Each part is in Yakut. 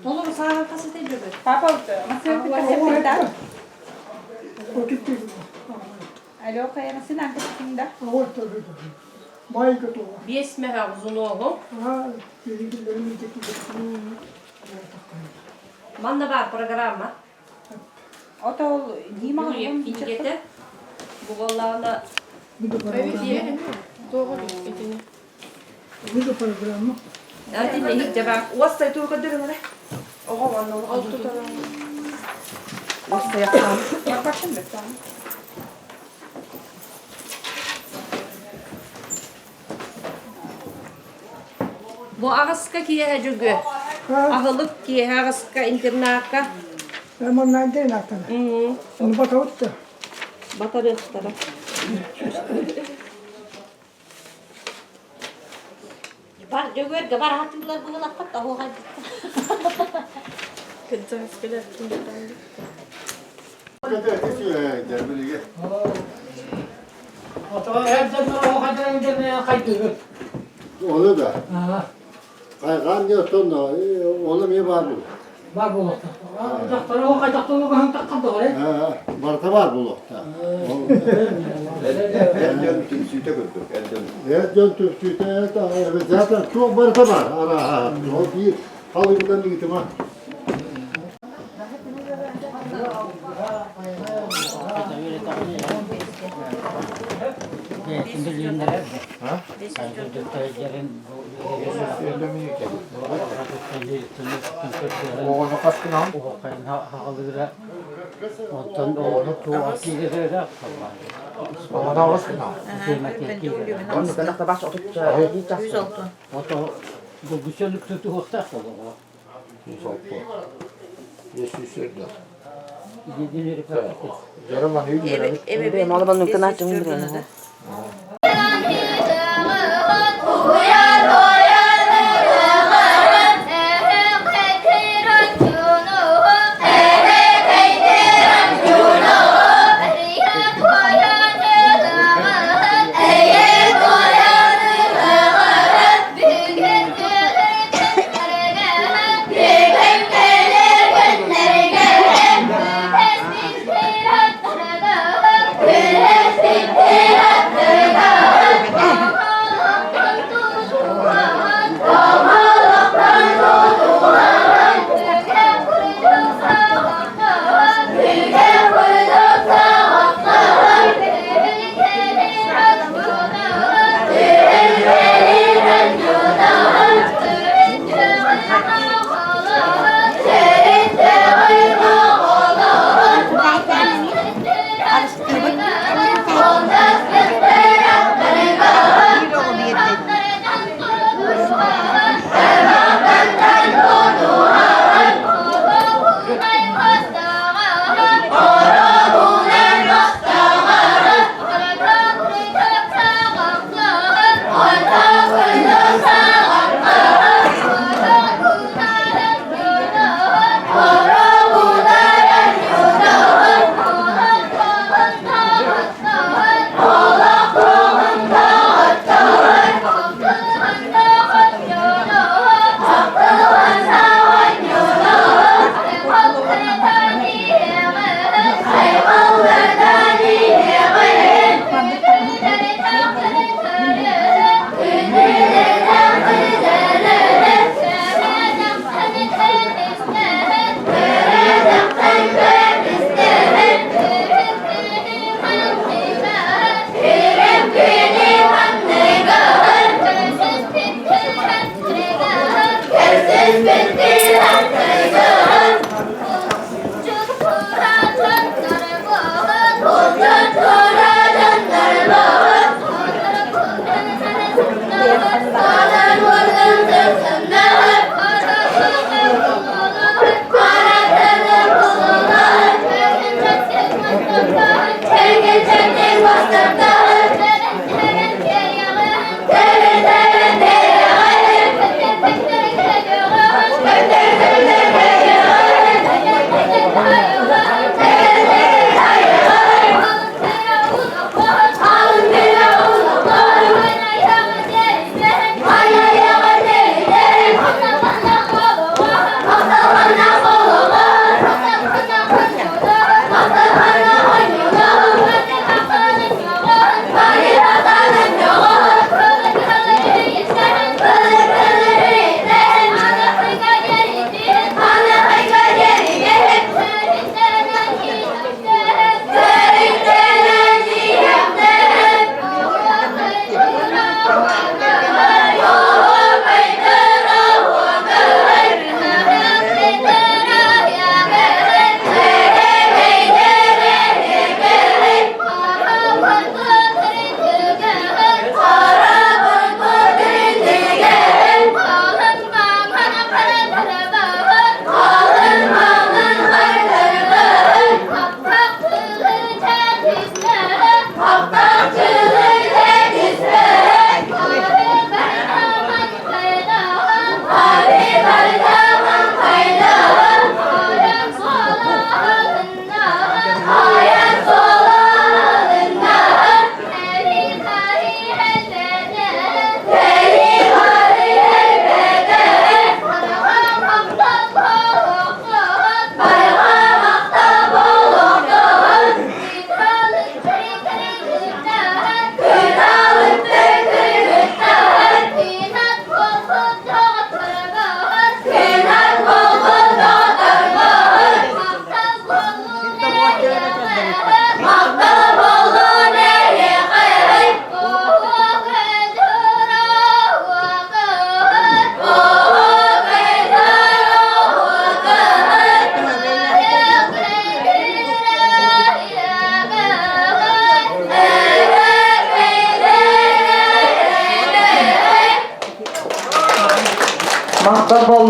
Толору сааһын хас этэй дьөбүр? Папа, массыына Алло, хайаҕасын аҥкытын да? Биэс мэһэ узунуоҕу. Манна баар программа. Ото ол Дима Юрьев кинигэтэ. Бу буоллаҕына Бу аҕыска киэһэ дьүгү. Аһылык киэһэ аҕыска интернакка. Батарыахтара. Бар Дьөгүөргэ бар аһатыылар быһылаххыт оһуохайдыттар. Кырдьаҕас кэлэр Onu da. Хайҕаан диэн оттон ол эмиэ баар буолуо. Бар буолуохтаах. Дьахтары ол хайдахтан баһын таххан доҕор Барыта баар буолуохтаах. Эр дьон түмсүүтэ курдук, эр дьон. Эр дьон түмсүүтэ zaten туох барыта бар арааһа. Ол биир халыыбынан ыытыма. Оҕону хас гынаҕын? Оҕону аҕыс гынаҕын? 106. 106.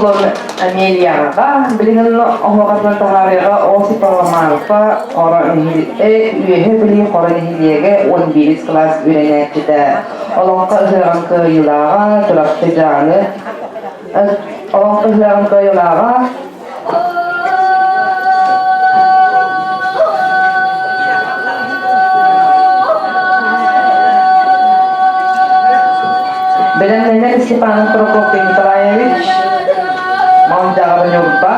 Уһуллан Амелияҕа билигин оһуохатынан таһаарыаҕа Осипова Марфа Хоро Үөһэ Бүлүү Хоро нэһилиэгэ 11 кылаас үөрэнээччитэ Олоҥхо ыһыаҕын кыайыылааҕа Чурапчы Дьааҥы Олоҥхо ыһыаҕын кыайыылааҕа Бэлэмнэнэр Степанов Прокопий Николаевич, Малдьаҕар Ньурба.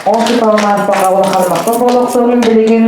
Осипова Марфаҕа улахан махтал буолуохтуун билигин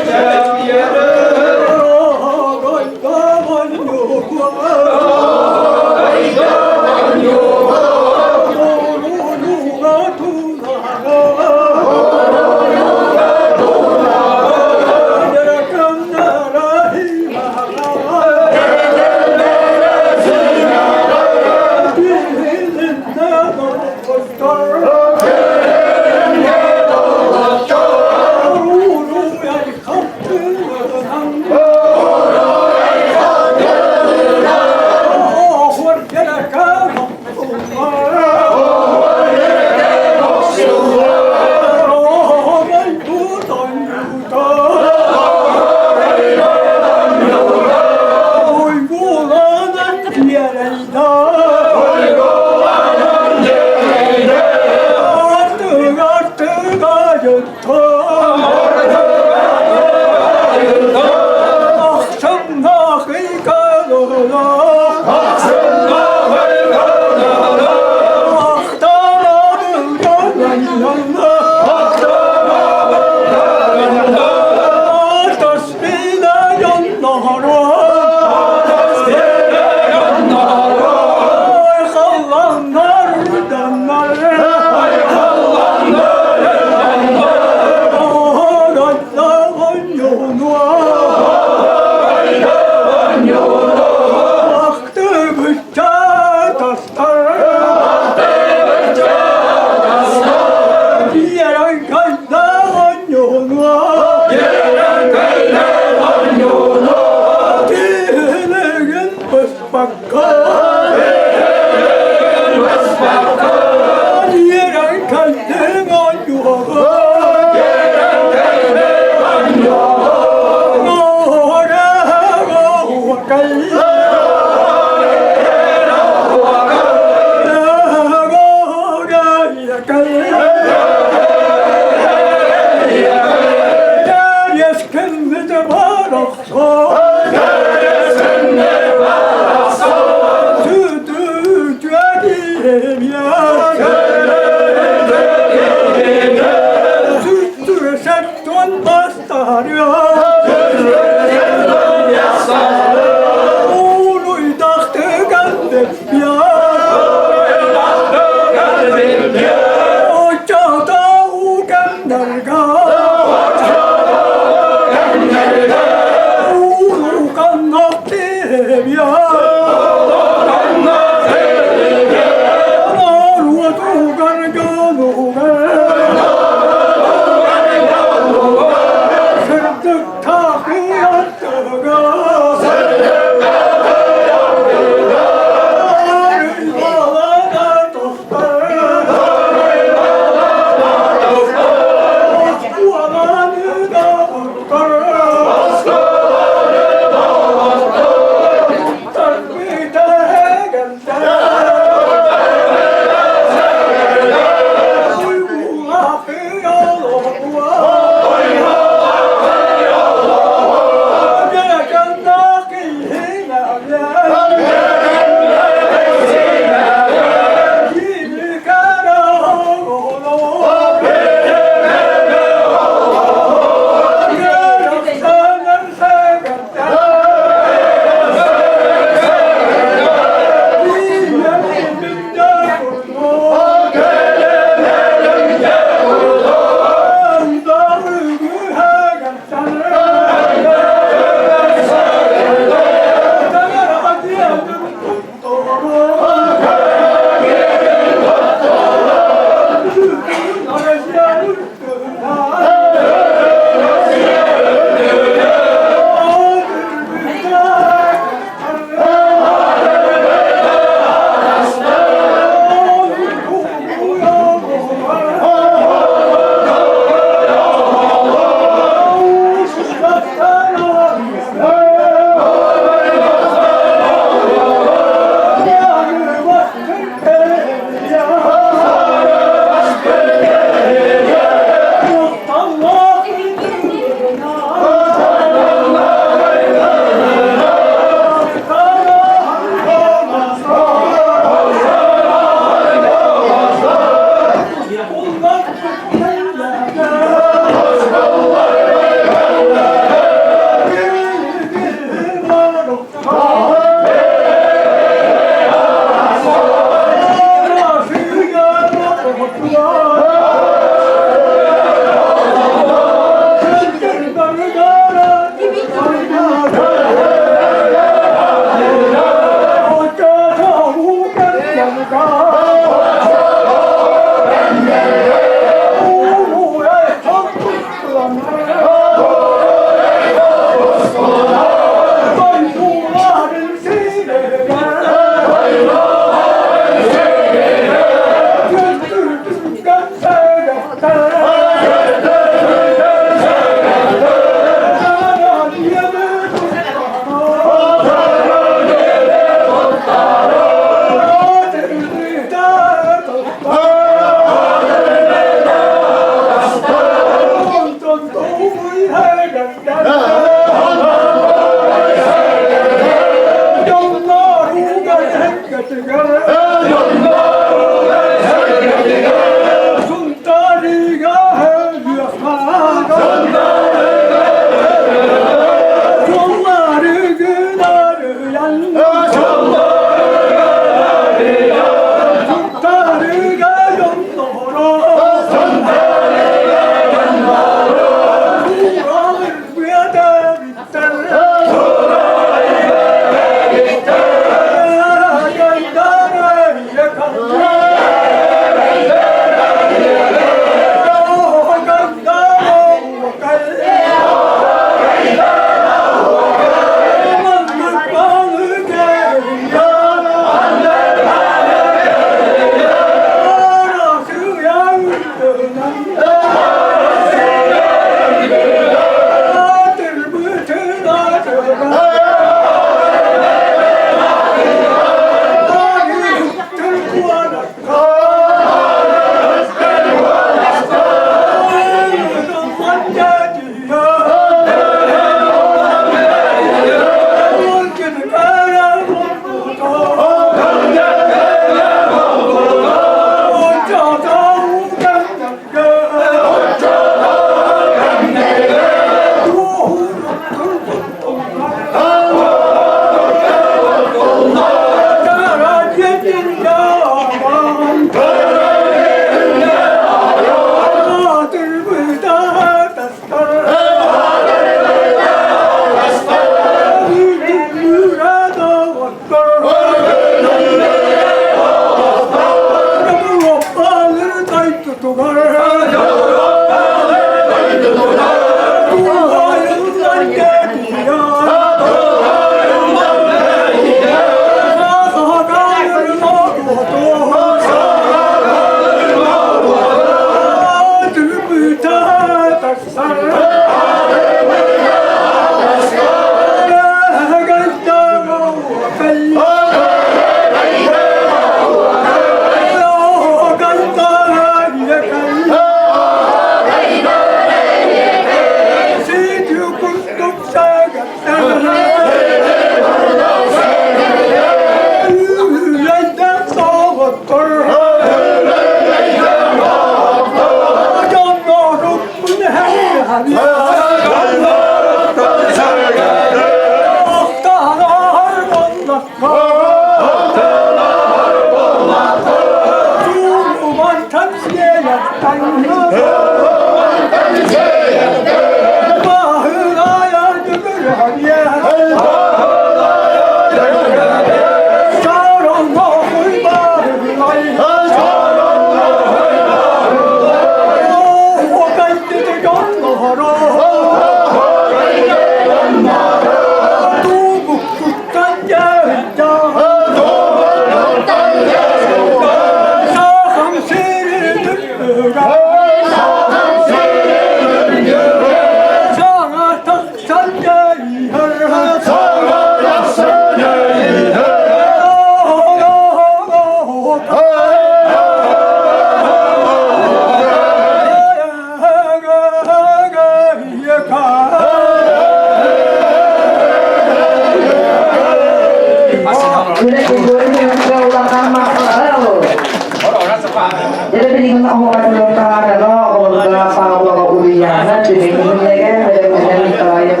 Валентиновна оһуохайдарын таһаарыыга оҕолорго Павлова Ульяна, Түбэһиннэгэ бэлэмнэнэр Николаев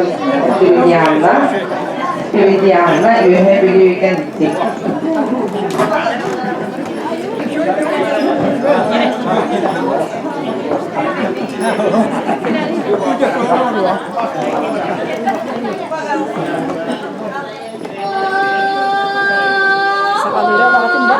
Юлианна, Юлианна Үөһээ Бүлүүттэн Сахалыыра баҕатын ба.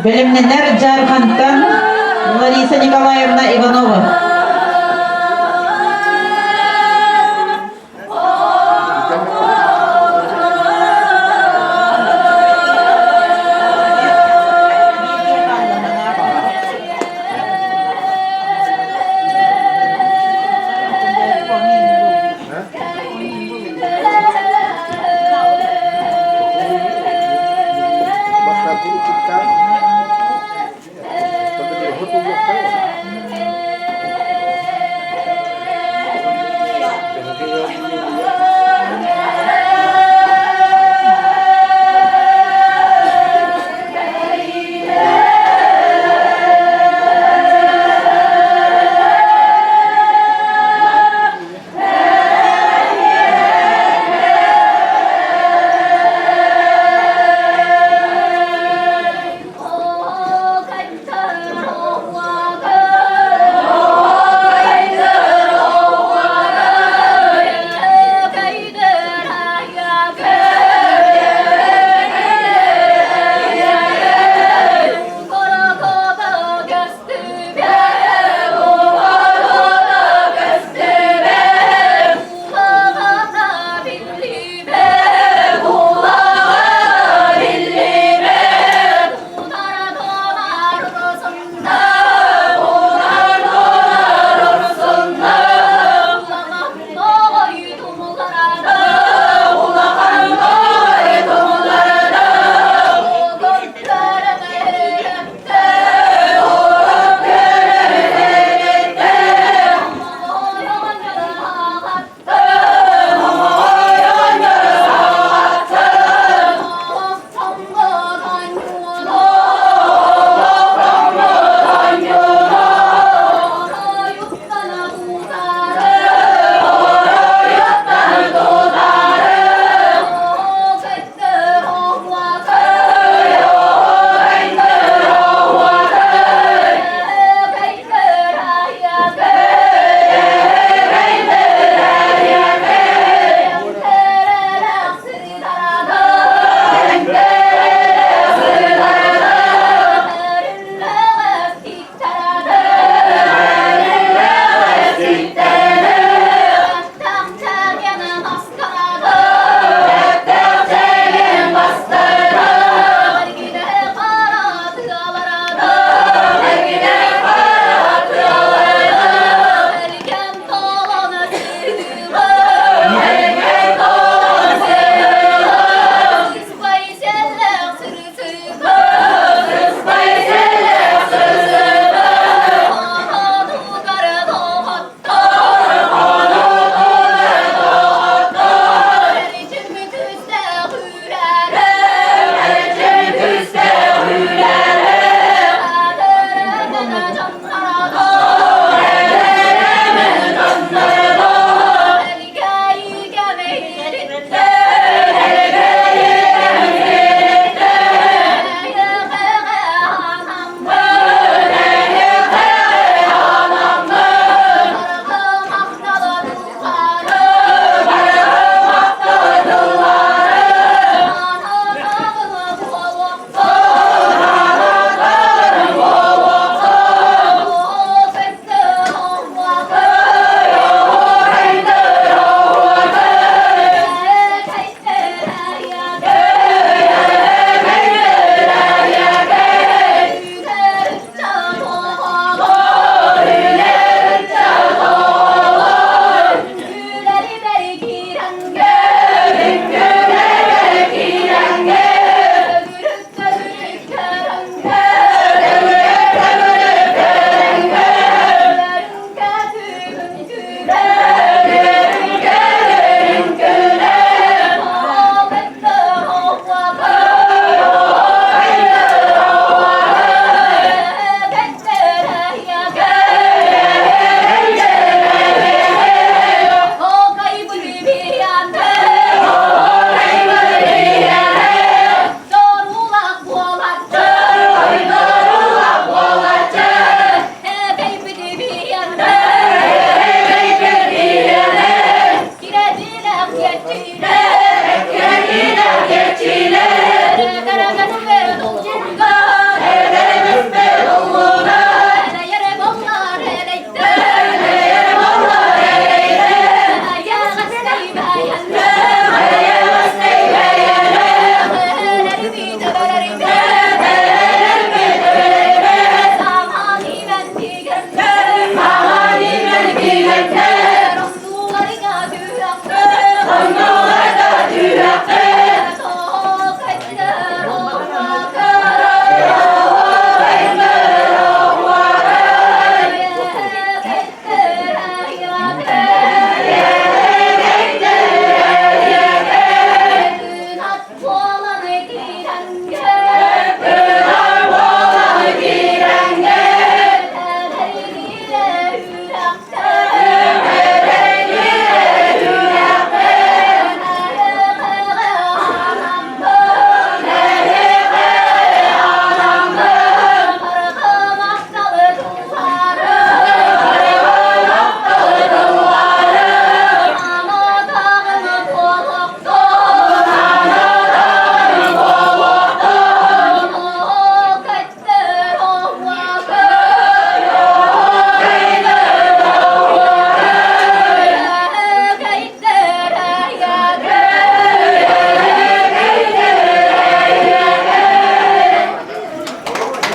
Бэлэмнэнэр Дьаархантан Лариса Николаевна Иванова. Бастакы учуттан.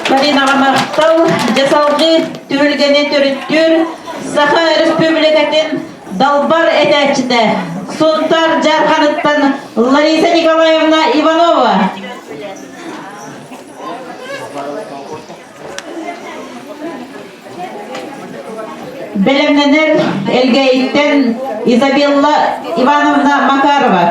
Полинаҕа махтал, дьэ салгыы түһүлгэни төрүттүүр Саха Өрөспүүбүлүкэтин далбар этээччитэ Сунтар Дьаарханыттан Лариса Николаевна Иванова. Бэлэмнэнэр Элгээйиттэн Изабелла Ивановна Макарова.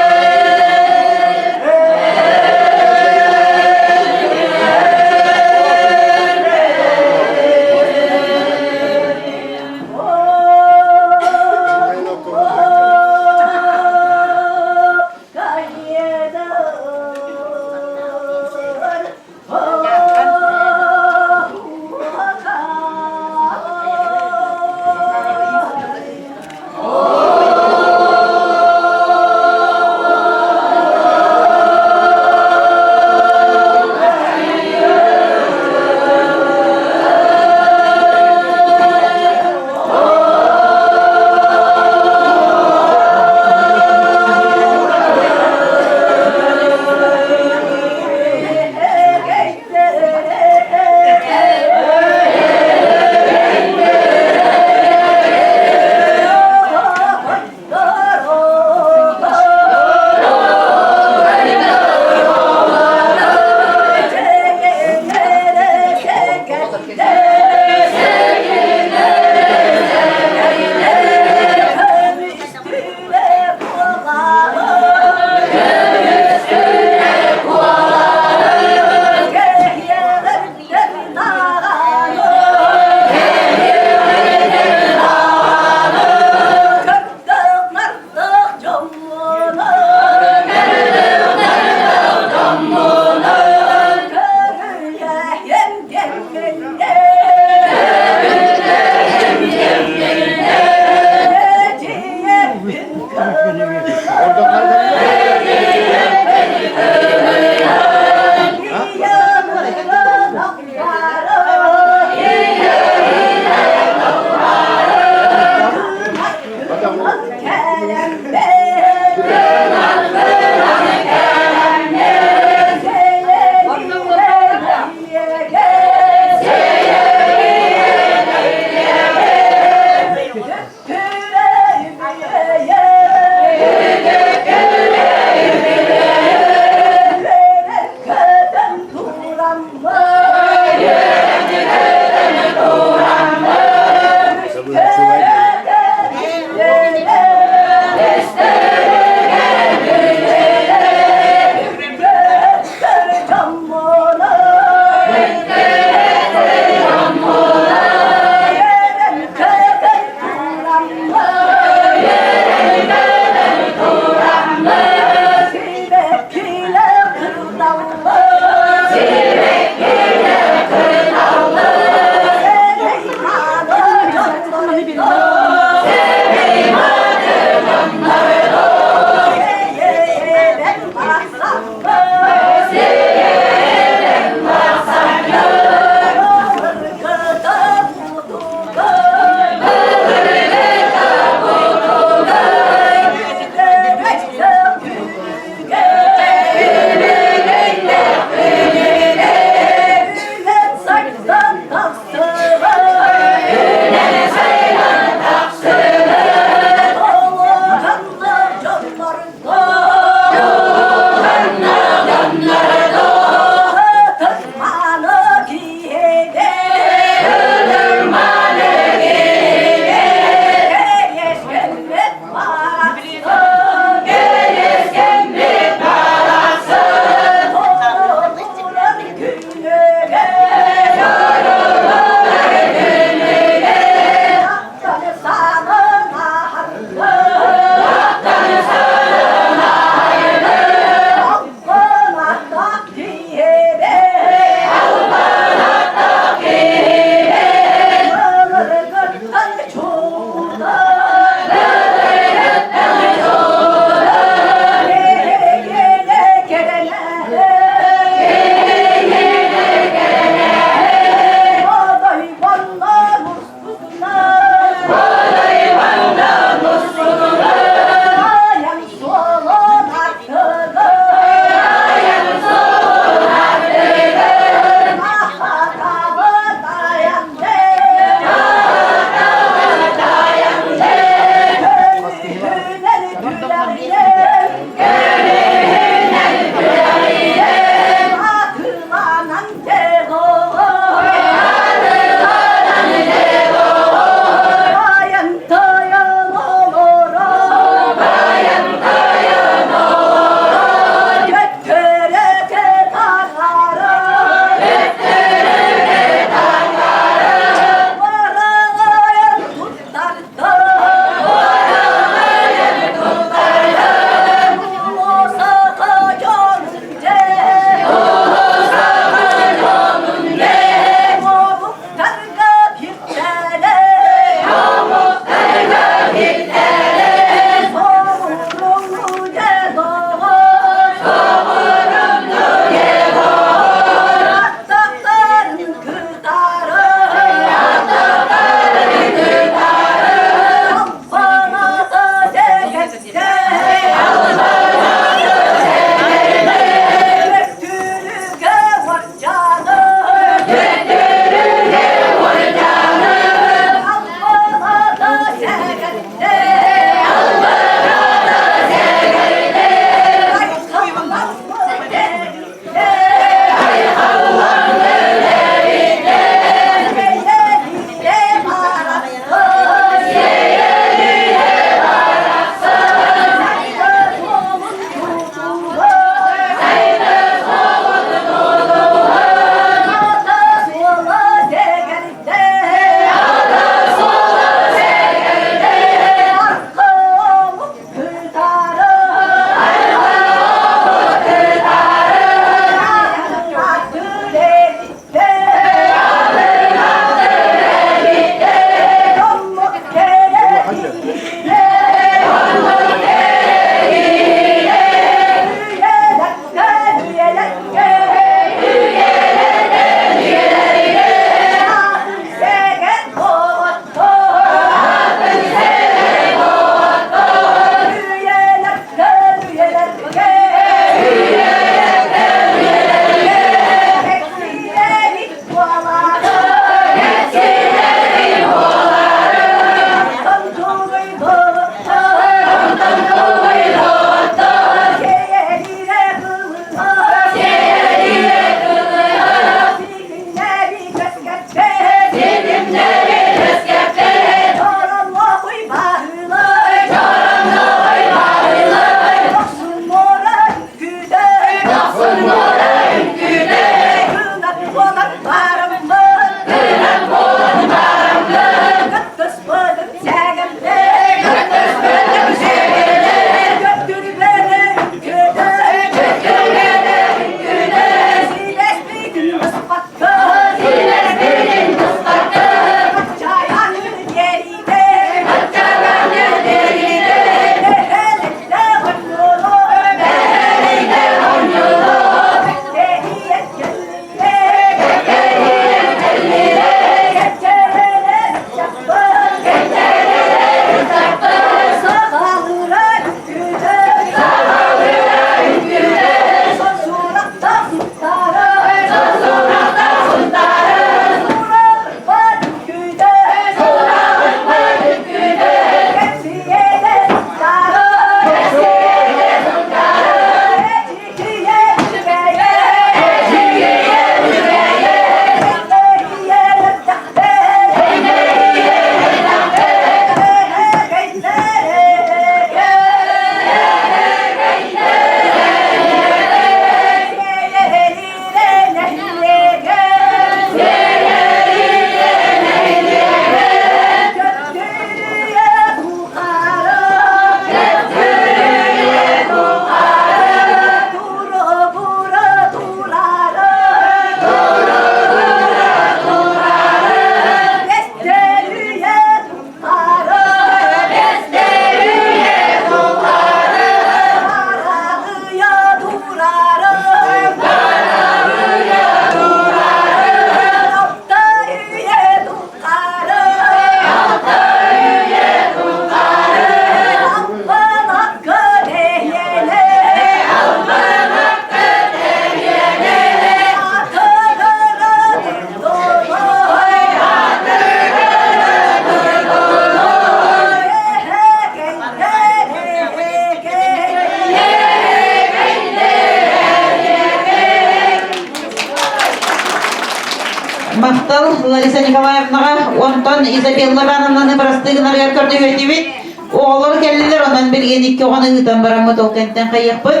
Лариса Николаевнаҕа, онтон Изабелла Ивановнаны бырастыы гынарыгар көрдөһүөтүбүт. Оҕолор кэллилэр, онон билигин икки оҕону ыытан бараммыт ол кэнтэн хайыахпыт.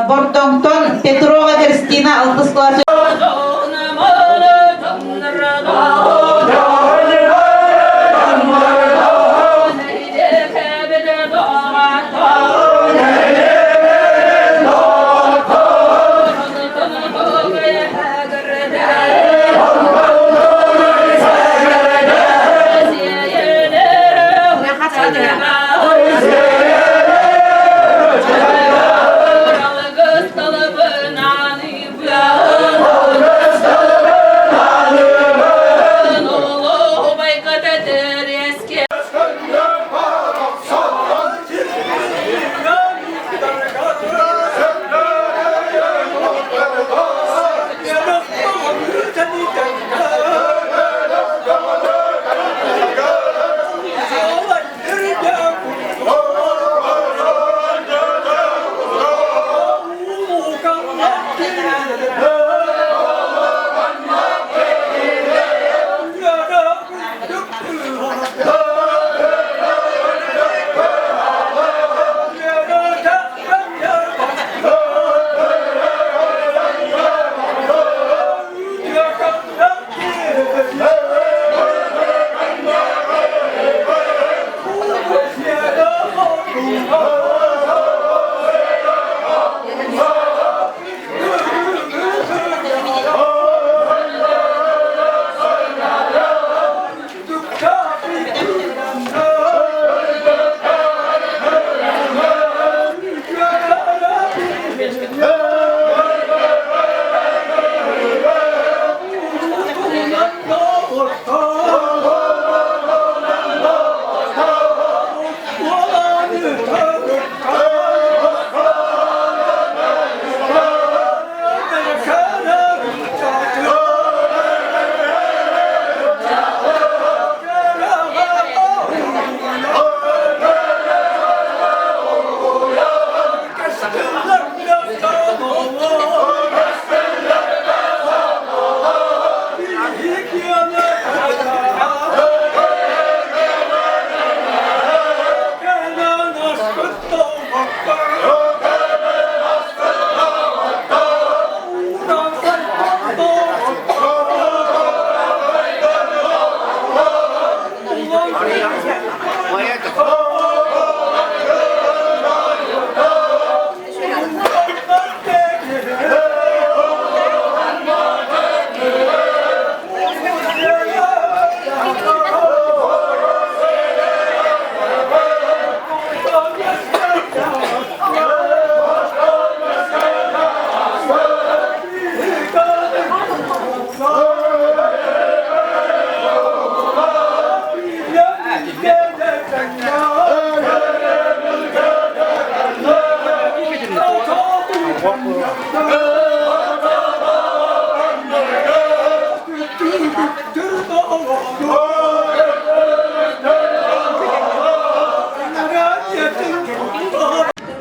Бордоҥтон Петрова Кристина алтыс класс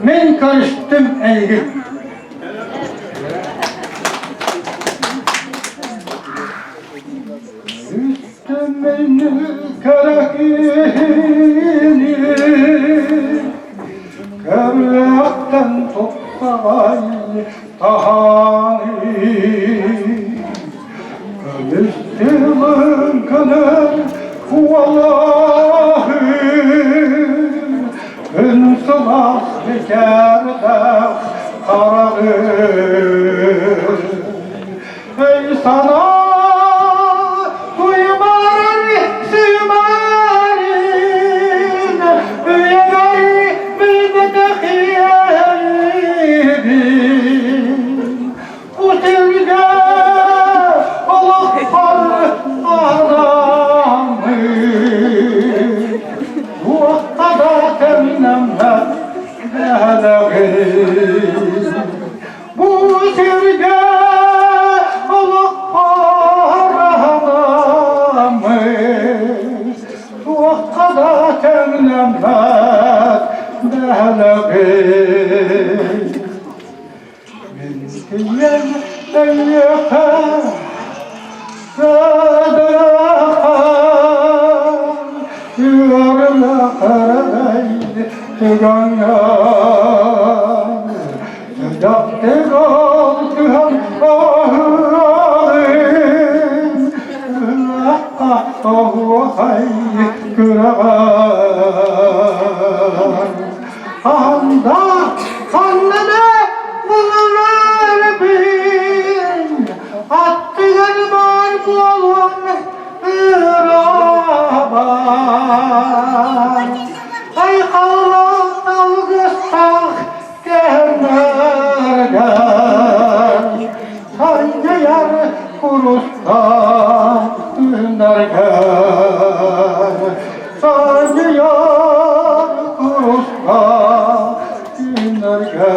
Мен көрүстүм эйигин. Үстүмүнү кэрэ киһини көрүөхтэн тупсаҕай таһааны көмүс тылын көнөр куолаһын күн сылаас мичээрдээх хараҕын Эй санаа туймаарар сыымаарин үйэбэр билбэтэх иэйиибин бу сиргэ олохпор араммын туохха да тэҥнэммэт бэлэҕин Бу сиргэ олохпор аһаламмыт, туохха да тэҥнэммэт бэлэҕин. Мин тиийэн эйиэхэ түгэҥҥэ Сэдэхтик алтыһан аһыаҕын Оһуохай күрэҕэр Анда ханна да булар бин Аттыгар баар буолуон ыраабар Айхаллаах алгыстаах кэмнэргэ Санньыйар курустаах күннэргэ Санньыйар курустаах күннэргэ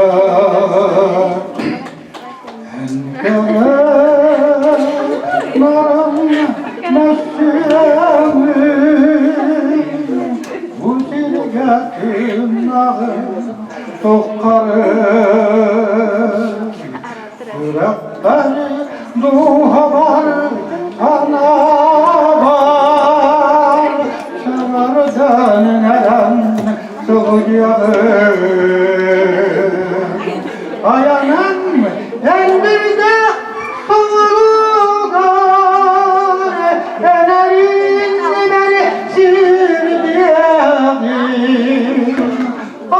Дууһабар санаабар саҥардан иҥэрэн сылдьыаҕым. Айаным эндирде суолугар энэрин симэри сирдиэҕим.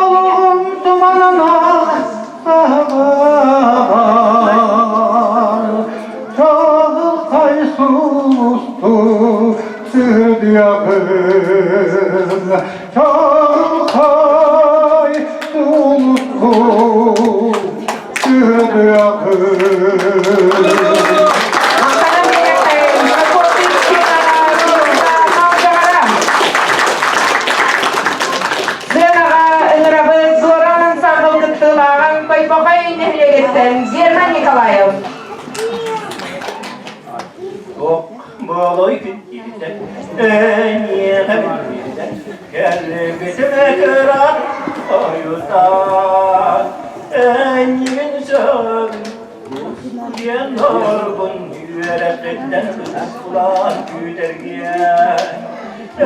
Олоҕум туманынан саҕар чаҕылхай сулустуу сырдыаҕым. Чаҕылхай сулустуу сырдыаҕым. Сыанаҕа ыҥырабыт Дуораан ансаамбыл кыттыылааҕын Тойбохой нэһилиэгиттэн Герман Николаев. Болой күттүтэ, эйиэхэ билбитэ, кэлбитимэ кыра ойутан, эйигин сөҕөбүн, диэн орбун үөрэххиттэн устулаан күүтэргиэ.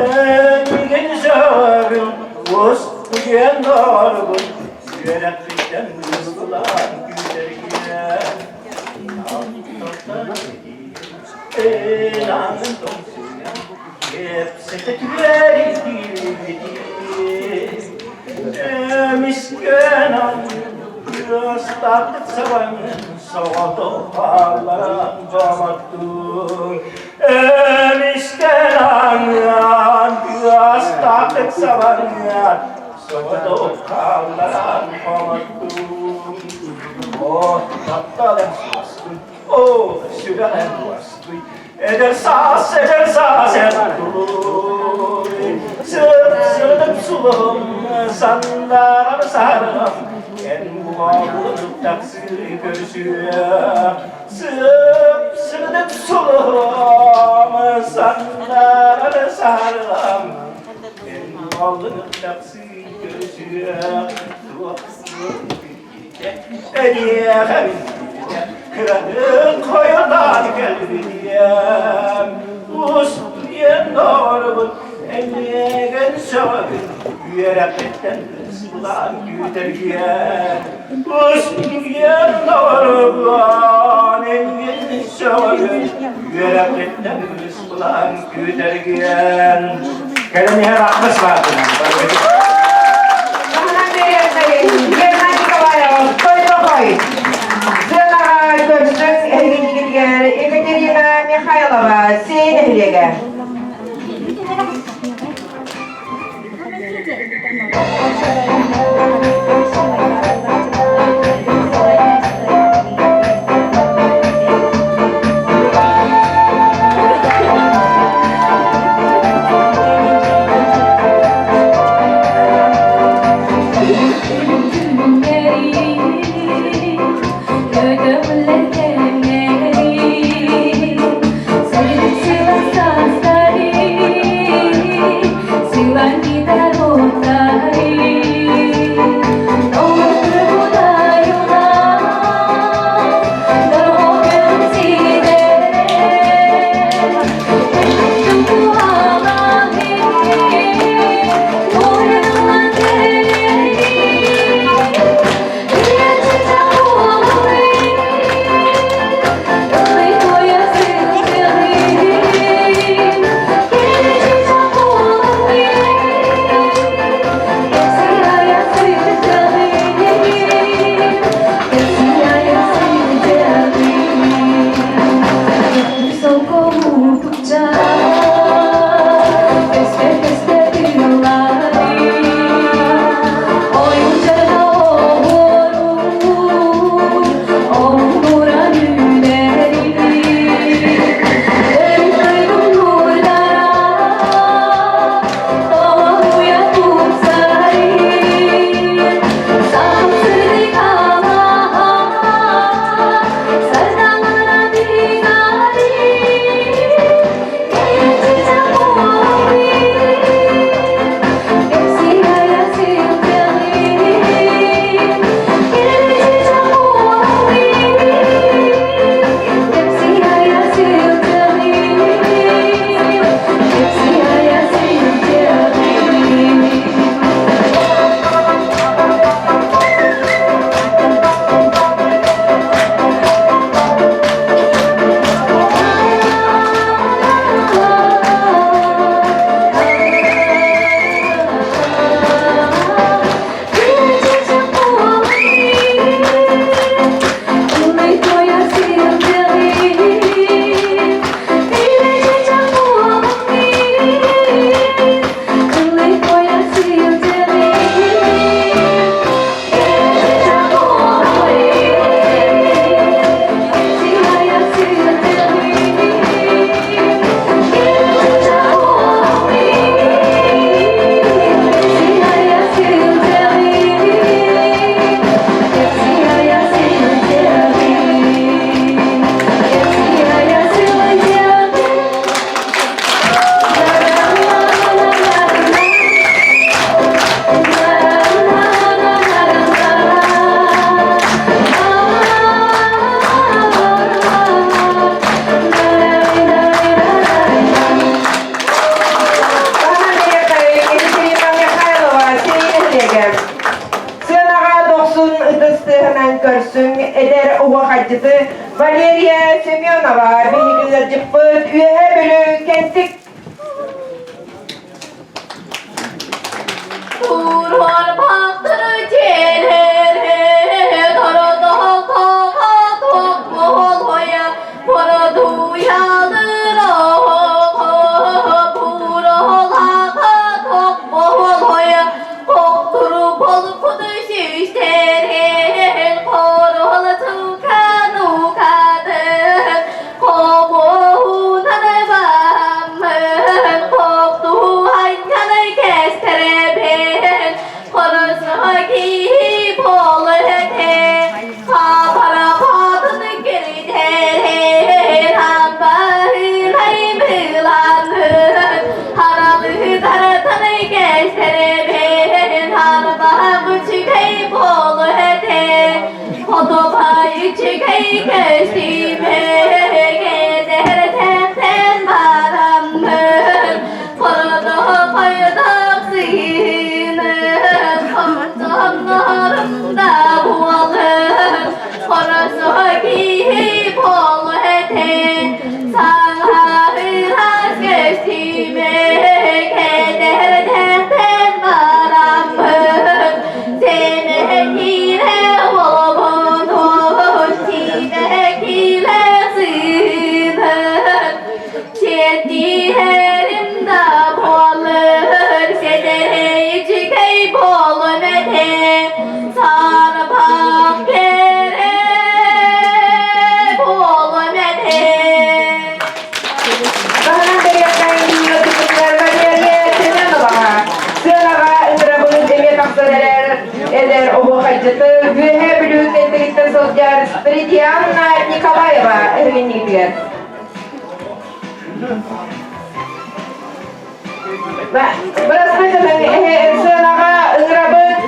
Эйигин сөҕөбүн, устуйан орбун үөрэххиттэн устулаан күүтэргиэ. О, сүрэҕим уоскуй, эдэр саас, эдэр саас эр туй. Сып-сырдык сулуһум, сандарар сарым, эн буолун тахсыы көрсүө. Сып-сырдык сулуһум, сандарар сарым, эн буолун тахсыы көрсүө. Эниэхэ кыраһыын хойутаан кэлбитиэм, устуйан доҕорбут эйиэгин сөҕөбүн, үөрэхпиттэн ысылаан күүтэргиэн. Устуйан доҕорбун эйиэгин сөҕөбүн, үөрэхпиттэн ысылаан күүтэргиэн. Кэлэн иһэр ахмыс баатынан. Герман Николаев, Тойбохой. Сыанаҕа көрсөн эһигиннигитигэр Екатерина Михайлова, Сей нэһилиэгэ. Сила не дорога. ытыстыһынан көрсүҥ эдэр уһуохайдьыты Валерия Семенова биһиги ыалдьыппыт Үөһээ Бүлүү Кэнтик. Турар бахтыры телере Таһынан бэлиэтээн ыалдьыппытыгар Валерия Семеноваҕа сыанаҕа ыҥырабыт эмиэ тахсан эрэр эдэр оһуохайдьыты Үөһээ Бүлүү кэнтигиттэн сылдьар Придианна Николаева эһигиннигитигэр. Бырастыы сыанаҕа ыҥырабыт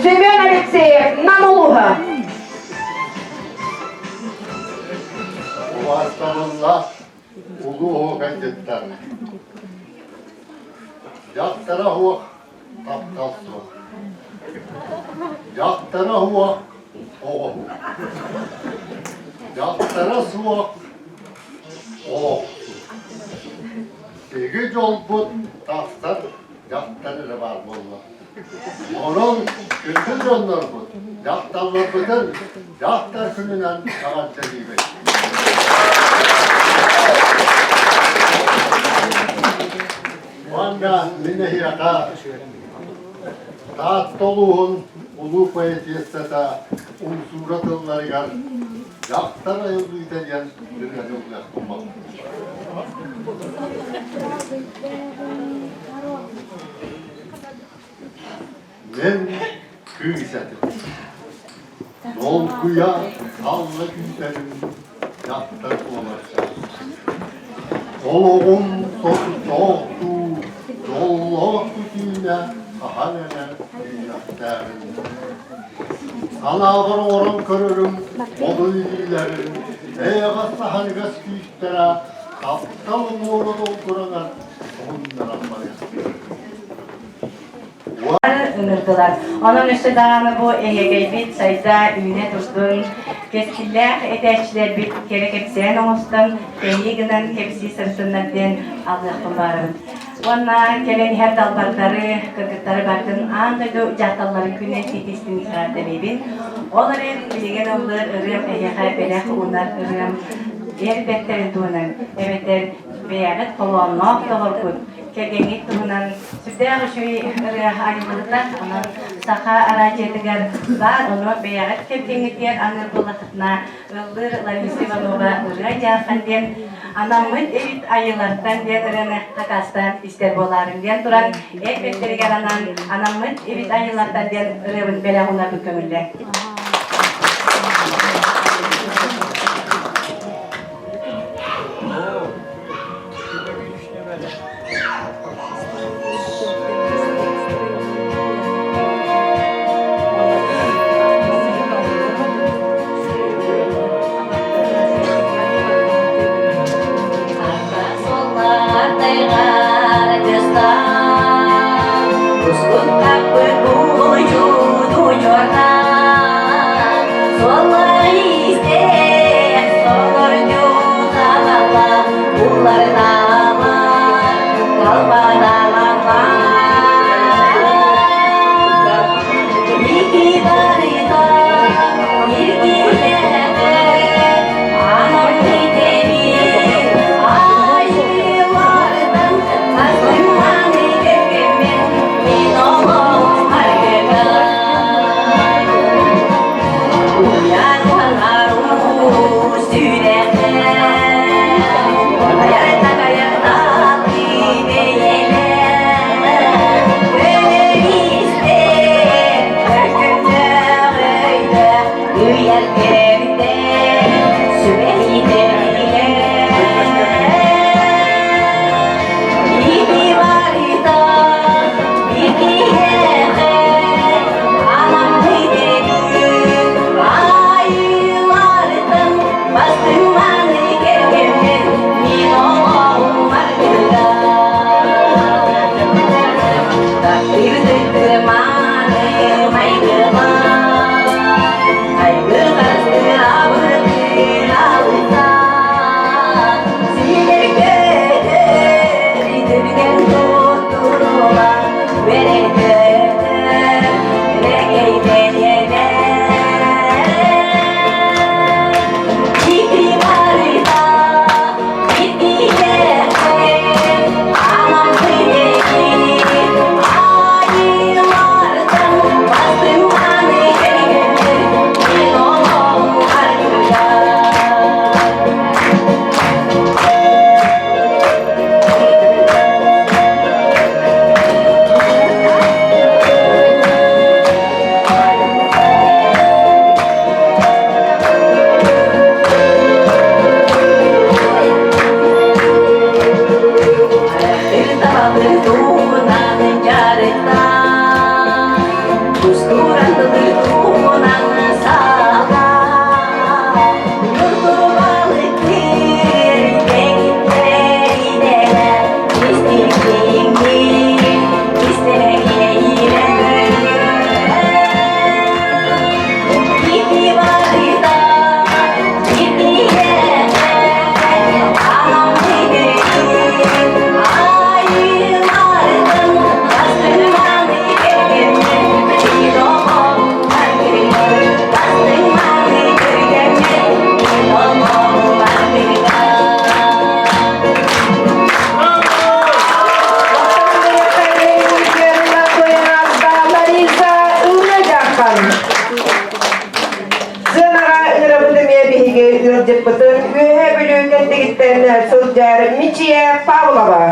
Семен Алексеев Нам улууһа. Убаастабыллаах улуу оһуохайдьыттар. Дьахтара суох, таптал суох. Дьахтара суох, оҕо суох. Дьахтара суох, олох суох. Биһиги дьолбут тахсар дьахтар эрэ баар буолла. Онон күндү дьоннорбут, дьахталларбытын дьахтар күнүнэн эҕэрдэлиибит. Уонна мин эһиэхэ Таатта улууһун улуу поэтессата Умсуура тылларыгар «Дьахтар айыллыыта» диэн ырыаны ыллыахпын баҕарабын. Мин кыыс этим. Долгуйа салла күүтэрим дьахтар буолар. Олоҕум сордоохтуу, дьоллоох күтүүнэ хаһан эрэ үүнүөхтээҕин. Санаабар оҥорон көрөрүм, модун илиилэрин, эйэҕэс саһаныгас күүстэрэ таптал уҥуора долгуранар уһуннаран барыахтара. Ыҥырдылар. Онон өссө даҕаны бу эһиэкэйбит сайда үүнэ турдун, кэскиллээх этээччилэрбит кэрэ кэпсээн оҥостон, тэйии гынан кэпсии сырыттыннар диэн алгыахпын баарым. Уонна кэлэн иһэр далбардары, кыргыттары бардын аан дойду дьахталларын күнүн итистин эҕэрдэлиибин. Ол эрэн билигин ыллыыр ырыам эһиэхэ бэлэх уунар ырыам эр бэртэрин туһунан эбэтэр бэйэҕит холоонноох доҕоргут кэргэҥҥит туһунан сүрдээх үчүгэй ырыа айыллыбыта. Онон саха араадьыйатыгар баар, ону бэйэҕит кэргэҥҥитигэр аныыр буоллаххытына ыллыыр Лариса Иванова ырыа дьаархан диэн анаммыт эбит айыылартан диэн ырыаны хакаастаан истэр буолаарыҥ диэн туран эр бэртэригэр анаан анаммыт эбит айыылартан диэн ырыабын бэлэх уунарбын көҥүллээ. Суоллар-иистээх солордьу-таалала, улар-таалар, талба-таалалар. Ики барыта, иргилэһэ, анам китэбин, айыылартан астымманы кэргэммин, мин олоҕум аргыга. Сыанаҕа ыҥырабыт эмиэ биһиги ыалдьыппытын Үөһээ Бүлүү кэнтигиттэн сылдьар Мичийэ Павлова.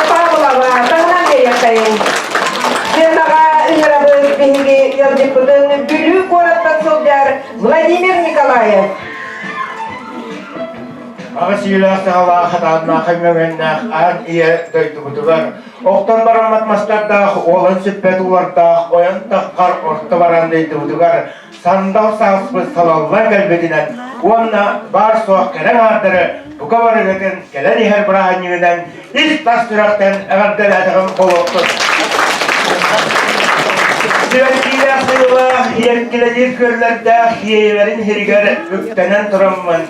Павлова таһынан биэриэхтэйин. Сценаҕа ыҥырабыт биһиги ыалдьыппытын Бүлүү куораттан сылдьар Владимир Николаев. Аҕыс иилээх саҕалаах хатааннаах өҥөҥөннөөх аан ийэ дойдубутугар охтон бараммат мастардаах уолан сүппэт уулардаах ойон таххар орто баран дойдубутугар сандал сааспыт салаллан кэлбитинэн уонна баар-суох кэрэ аҥаардары бука барыгытын кэлэн иһэр бырааһынньыгынан ис-тас сүрэхтэн эҕэрдэлээтэҕим буолуохтун. Сибэккиилээх сыылаах, иэркилэтиир күөллэрдээх иэйэлэрин иһигэр үктэнэн тураммын.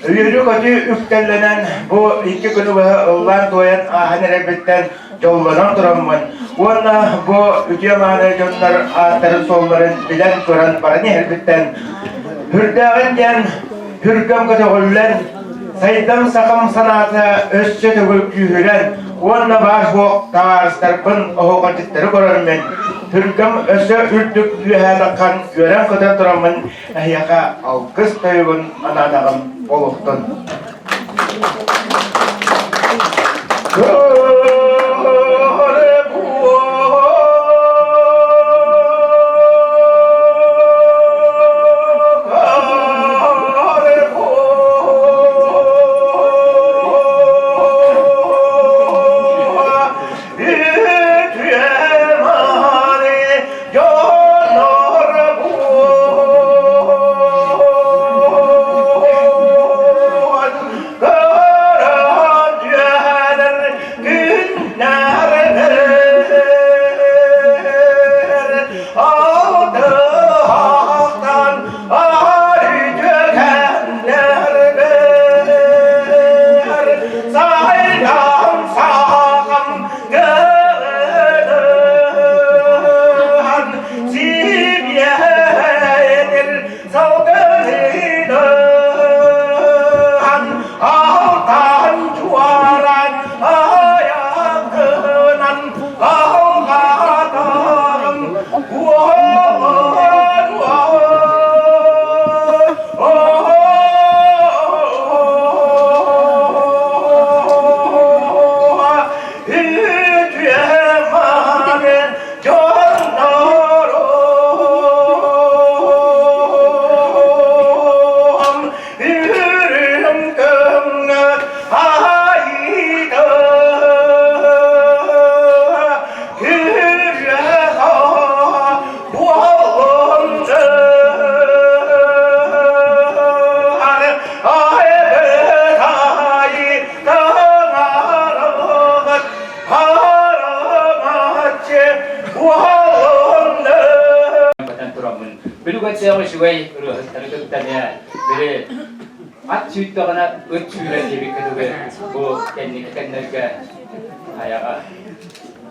Үөрүү-көтүү үктэллэнэн бу икки күнү быһа ыллаан-туойан ааһан эрэрбиттэн дьоллонон тураммын уонна бу үтүө-мааны дьоннор ааттарын-суолларын билэн-көрөн баран иһэрбиттэн үрдээҕин диэн хүргэм көтөҕүллэн, сайдам сахам санаата өссө төгүл күүһүрэн уонна баар суох табаарыстарбын оһуохайдьыттары көрөрмүн, хүргэм өссө үрдүк үөһээ таххан үөрэн-көтөн тураммын эһиэхэ алгыс тойугун анаатаҕым олохтон. Бүлүгэтсэҕэ үчүгэй ырыаһыттары кытта эмиэ били ат сүүрдэҕинэ ыт сүүрэр диэбиккэ дылы бу кэнники кэмнэргэ хайаҕа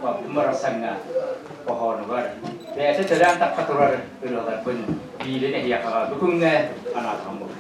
балтым барахсаҥҥа хоһоонугар бэйэтэ төрөөн тахха турар ырыаларбын биирин эһиэхэҕэ бу күҥҥэ анаатаҕым буолла.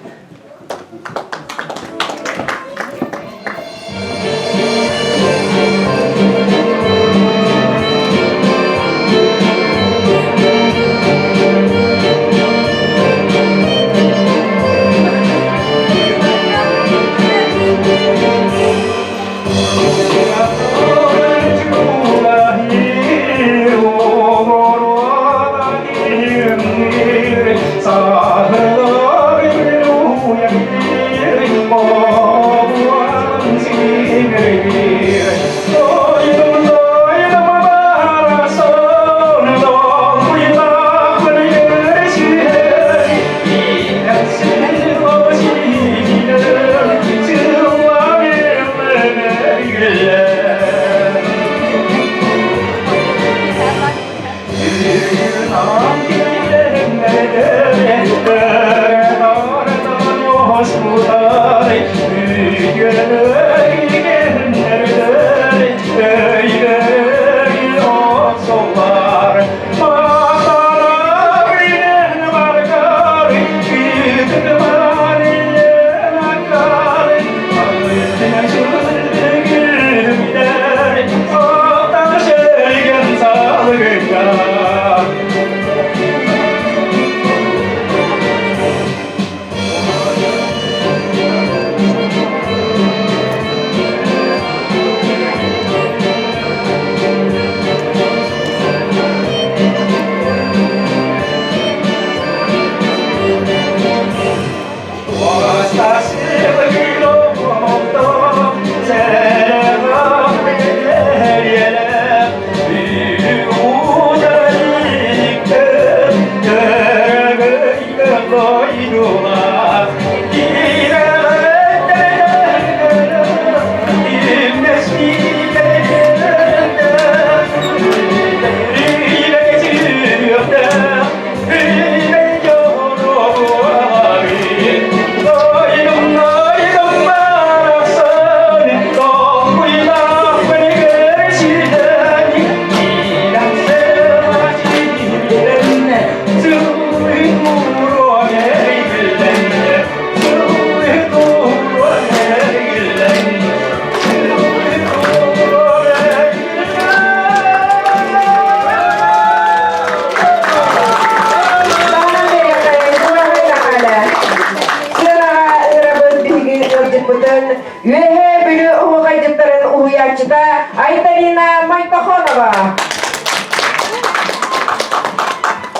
кыһатын Үөһээ Бүлүү оһуохайдьыттарын уһуйааччыта Айталина Майтохонова.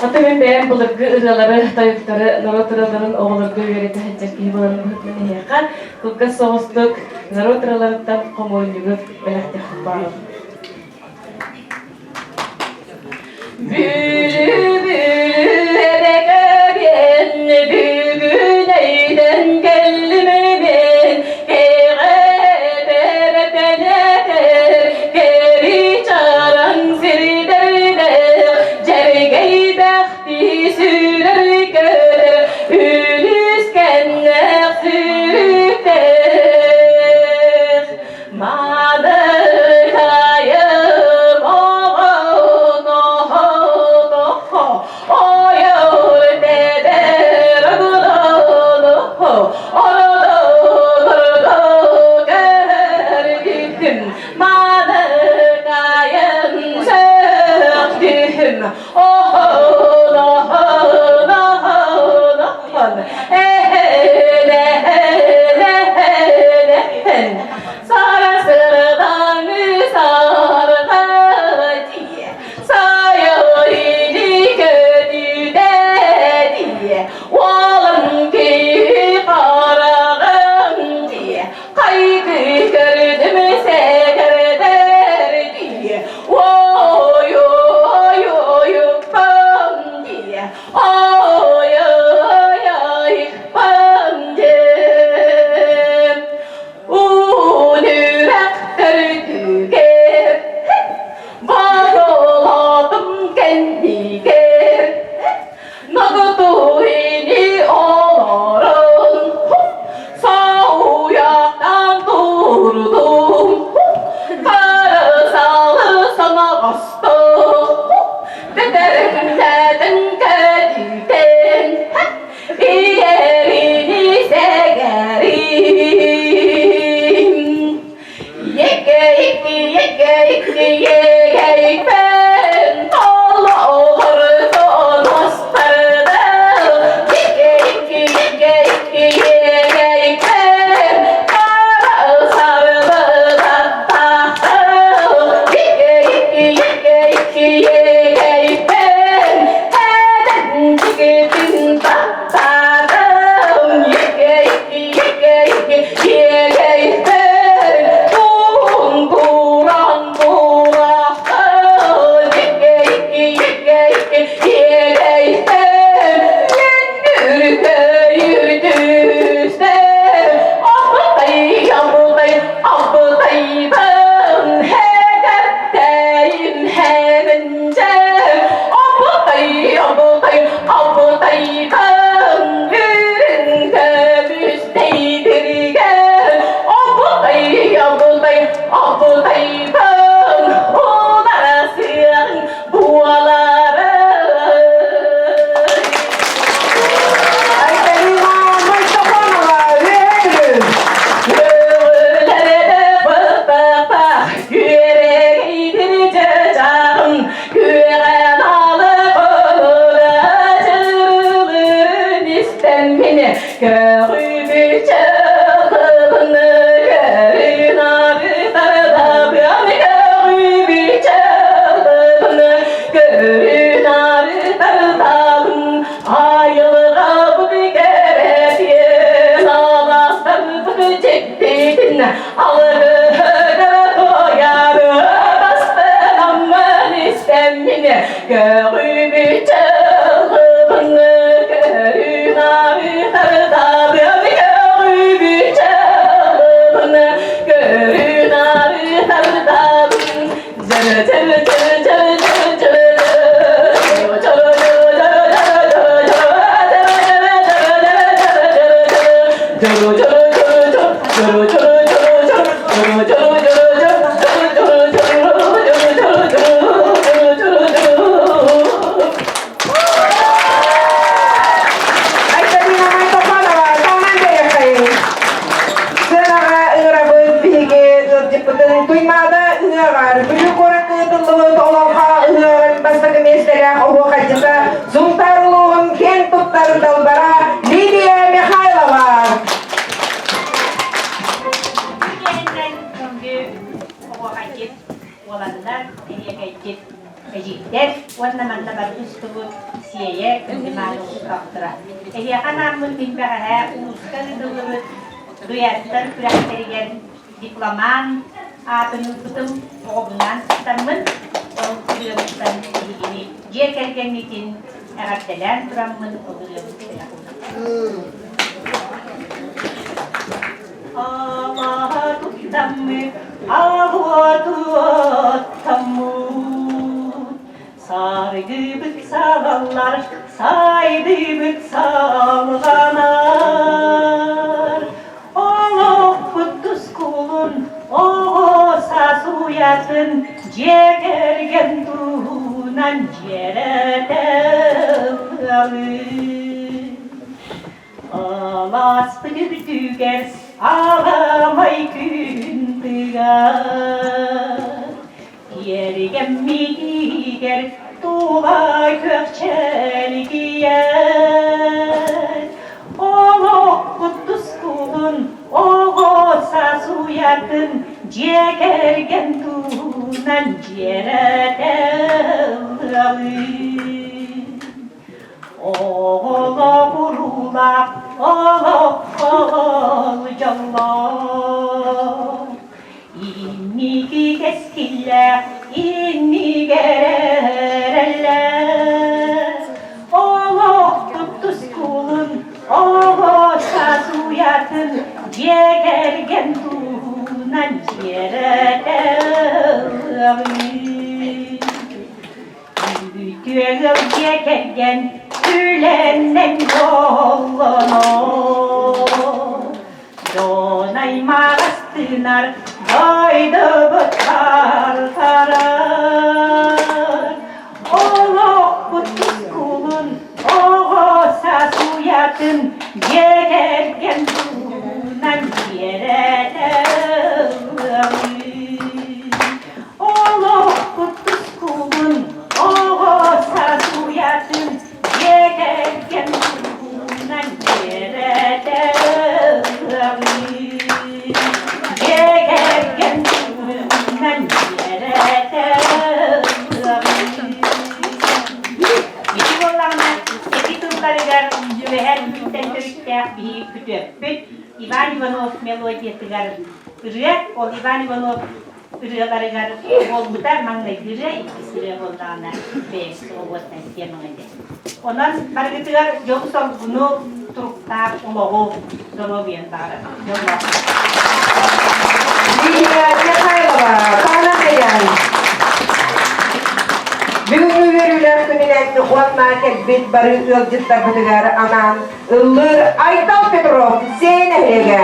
Аты мин бэйэм былыргы ырыалары, тойуктары, норуот ырыаларын оҕолорго үөрэтэ сылдьар киһи буоларын быһыытынан эһиэхэ кылгас соҕустук норуот ырыаларыттан хомуурунньугу бэлэхтиэхпин баҕарабын. Бүлүү бүлүү эбэкэбиэн бүгүн өйдөн кэллим мин кэҕэ-бэрэтэнэтэр кэри чараҥ сирдэрдээх дьэргэйбэхтии сүүрэр көтөр үлүскэннээх сүүрүктээх Мааныкайым оҕоно ойор тэбэр оҕолоно ородо көрбүтүм мааныкайым сөхтүм оһон оһон оһон оһон эһэн эһэн эһэн эһэн Сара сырдаҥы сарга дии, сайылыйды көтүтэ дии, уолун киһи хараҕын дии, хайгыы көрдүм сэгэрдэр дии, ой ой ой пам дии, ой ой ой пам дии. Үнүрэх төрдүгэр Бодолотум кэннигэр Ногутуини олорон Соуйахтан турдум Харысалы соноҕостук Бэтэриннэтин көтүтэн Ийэрини сэгэрим Екі икки екі икки егейпен Толоғырдон остырды Екі икки екі икки егейпен Қара сарбыда тақты Екі икки екі икки егейпен Әдін жігітін таттадым Екі икки екі икки егейпен Туң-туран турақтын Екі икки екі икки егейпен Мен үркейір түстем Абытай, абытай, абытайбын Хэгэттейм хэминжэм Абытай, абытай, абытайбын Үрүҥ көмүстэй биргэн Абытай, абытай, абытайбын Унарасыаҥ буоларын Айталина Майтохонова, Үөһээ Бүлүү. Көҕүлэрдэ быттахтах күөрэгейдир чычааҕын күөҕэн алы кулуга чырылырын истэн мин көҕүбү чылыбын көрүн ары тардабыан көҕүбү чылыбын көрүн ары тардабын Айылҕабыт кэрэтиэн, алаастарбыт дьиктитин, алгыһыгар туойары бастанаммын истэммин, көҕүбүт чылыбын көрүн арытардабын, көҕүбүт чылыбын көрүн арытардабын. Айталина Майтохонова, Таҥан Бэйэхэй. Сыанаҕа ыҥырабыт биһиги ыалдьыппытын Туймаада ыһыаҕар Бүлүү куоракка ыытыллыбыт Олоҥхо ыһыаҕын бастакы миэстэлээх оһуохайдьыта Сунтаар улууһун киэн туттар далбара Лилия Михайлова. Уоланнар, эһиэкэйдьит эдьиийдэр уонна манна бары устубут Сиэйэ Күндүмааны устахтара. Эһиэхэ анааммын мин бэҕэһээ улууска ыытыллыбыт дуэттар күрэхтэригэр дипломант аатын ылбытым, оҕобунаан сыстаммын, ол ырыабыттан биһигини дьиэ кэргэҥҥитин эҕэрдэлээн тураммын ол ырыабын Алаһа туттаммыт, алуотуоттаммыт, Саргыбыт салаллар, сайдыбыт салҕанар. Олохпут тускулун, оҕо саас уйатын, дьиэ кэргэн туһунан дьиэрэтэ ылыалыы. Алааспыт үрдүгэр аламай күн тыгар, Тиэргэммитигэр тула күөх чэлгийэр. Олохпут тускулун, оҕо саас уйатын дьиэ кэргэн туһунан дьиэрэтэ ылыалыы. Оҕолоох-уруулаах олоххол дьоллоох, инники кэскиллээх иннигэр эрэллээх. Олохпут тускулун, оҕо саас уйатын дьиэ кэргэн туһунан дьиэрэтэ ылыаҕыҥ. Үтүө ыал дьиэ кэргэн үлэннэн дьоллонор. Дьон аймах астынар, дойдубут барҕарар. Олохпут тускулун, оҕо саас уйатын дьиэ кэргэн туһунан дьиэрэтэ ылыаҕыҥ. Олохпут тускулун, оҕо саас уйатын дьиэ кэргэн туһунан дьиэрэтэ ылыаҕыҥ. Дьиэ кэргэн туһунан дьиэрэтэ ылыаҕыҥ. Ити буоллаҕына, ити тылларыгар үөһээ Бүлүүттэн төрүттээх биһиги күтүөппүт Иван Иванов мелодиятыгар ырыа, ол Иван Иванов ырыаларыгар буолбута маҥнайгы ырыа, иккис ырыа буоллаҕына бэйэбит оҕуоттан темаҥ этэ. Онон барыгытыгар дьолу-соргуну, туруктаах олоҕу, доруобуйаны баҕарабын. Дьоллоох. Лидия Михайлова, Панахаян. Бүгүҥҥү үөрүүлээх күнүнэн уонна кэлбит бары ыалдьыттарбытыгар анаан ыллыыр Айтал Петров Сиэн нэһилиэгэ.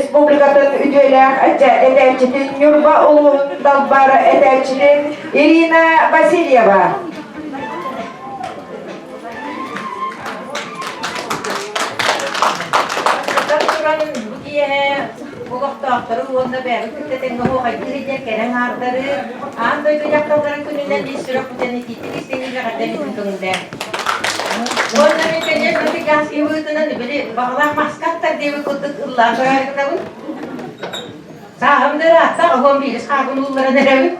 Республикатын үтүөлээх этээччитин Ньурба улууһун далбар этээччитин Ирина Васильева. Туран бу киэһэ олохтоохтору уонна бэйэбит кытта тэҥҥэ оһуохайдыы сылдьар кэрэ аҥаардары аан дойду дьахталларын күнүнэн ис сүрэхпитин итиитик истиҥник эҕэрдэлиибин көҥүллээн. Уонна мин, конечно, африканский быһыытынан били баҕалаах маскаттар диэбит курдук ыллаан көрөөрү Сааһым да ыраатта, оһуом биирис хаабын уулларан эрэбин.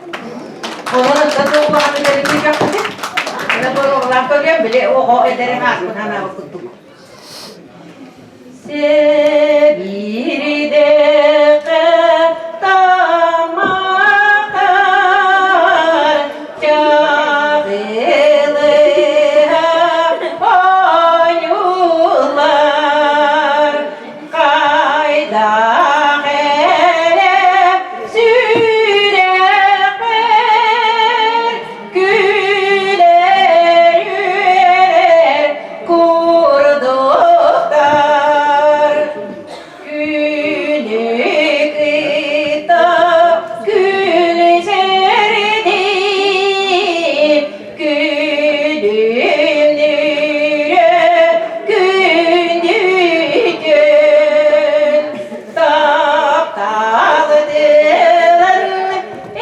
Онон оттон туох улахан үлэни күүпэхпитин. Ына боруоҕалаан көрүөм, били оҕо эдэрин ааспын санаабыт курдук. Сэбиридэхэ тамахар чабылыһа ойуулар Хайдах эрэ сүрэхпэр күлэр үөрэр курдуктар Күнү кытта күлсэрдии Күлүмнүүрэ күндүтүн таптал тылын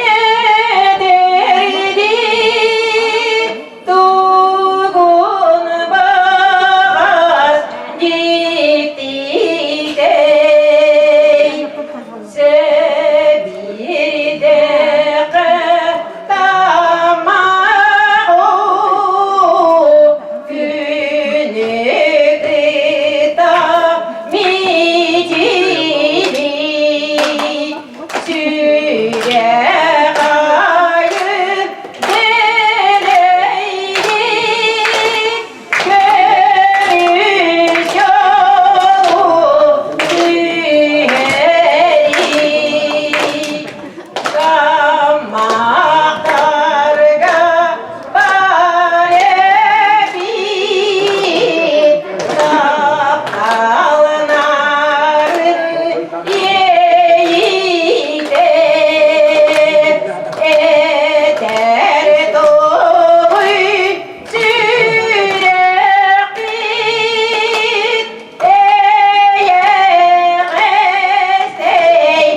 этэрдии тугун баҕас дьиктитэй Сэбиридэхэ тамаҕу күнү кытта мичили сүрэх айы дэлэйди көмүс дьолу түһэрии Таммахтарга бар эбит тапталынарын иэйиитэ этэр тугуй сүрэхпит эйэҕэстэй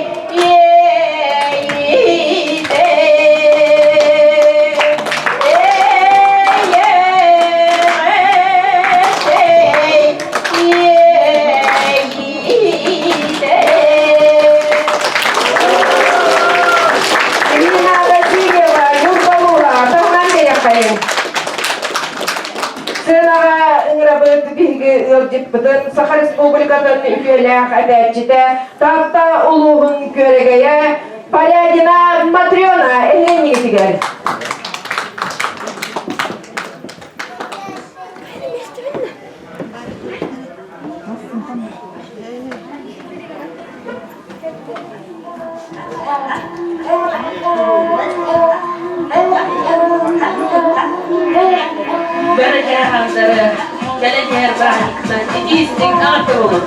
иэйиитэ эйэҕэстэй иэйиитэ Ирина Васильева, Ньурбалуура, таһынан кэлиэххэйиҥ. Сыанаҕа ыҥырабыт биһиги ыалдьыппытын Саха Республикатын үтүөлээх этээччитэ, Таатта улууһун күөрэгэйэ Порядина Матрена эһиэнньигитигэр. Бэрэ кэлэн иһэр бырааһынньыктан итии-истиҥ аҕата буолун.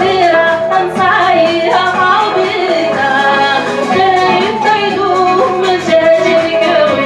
Ыраахтан сайыһа хаалбыта, төрүт дойдум дьэдьэн көҕүм.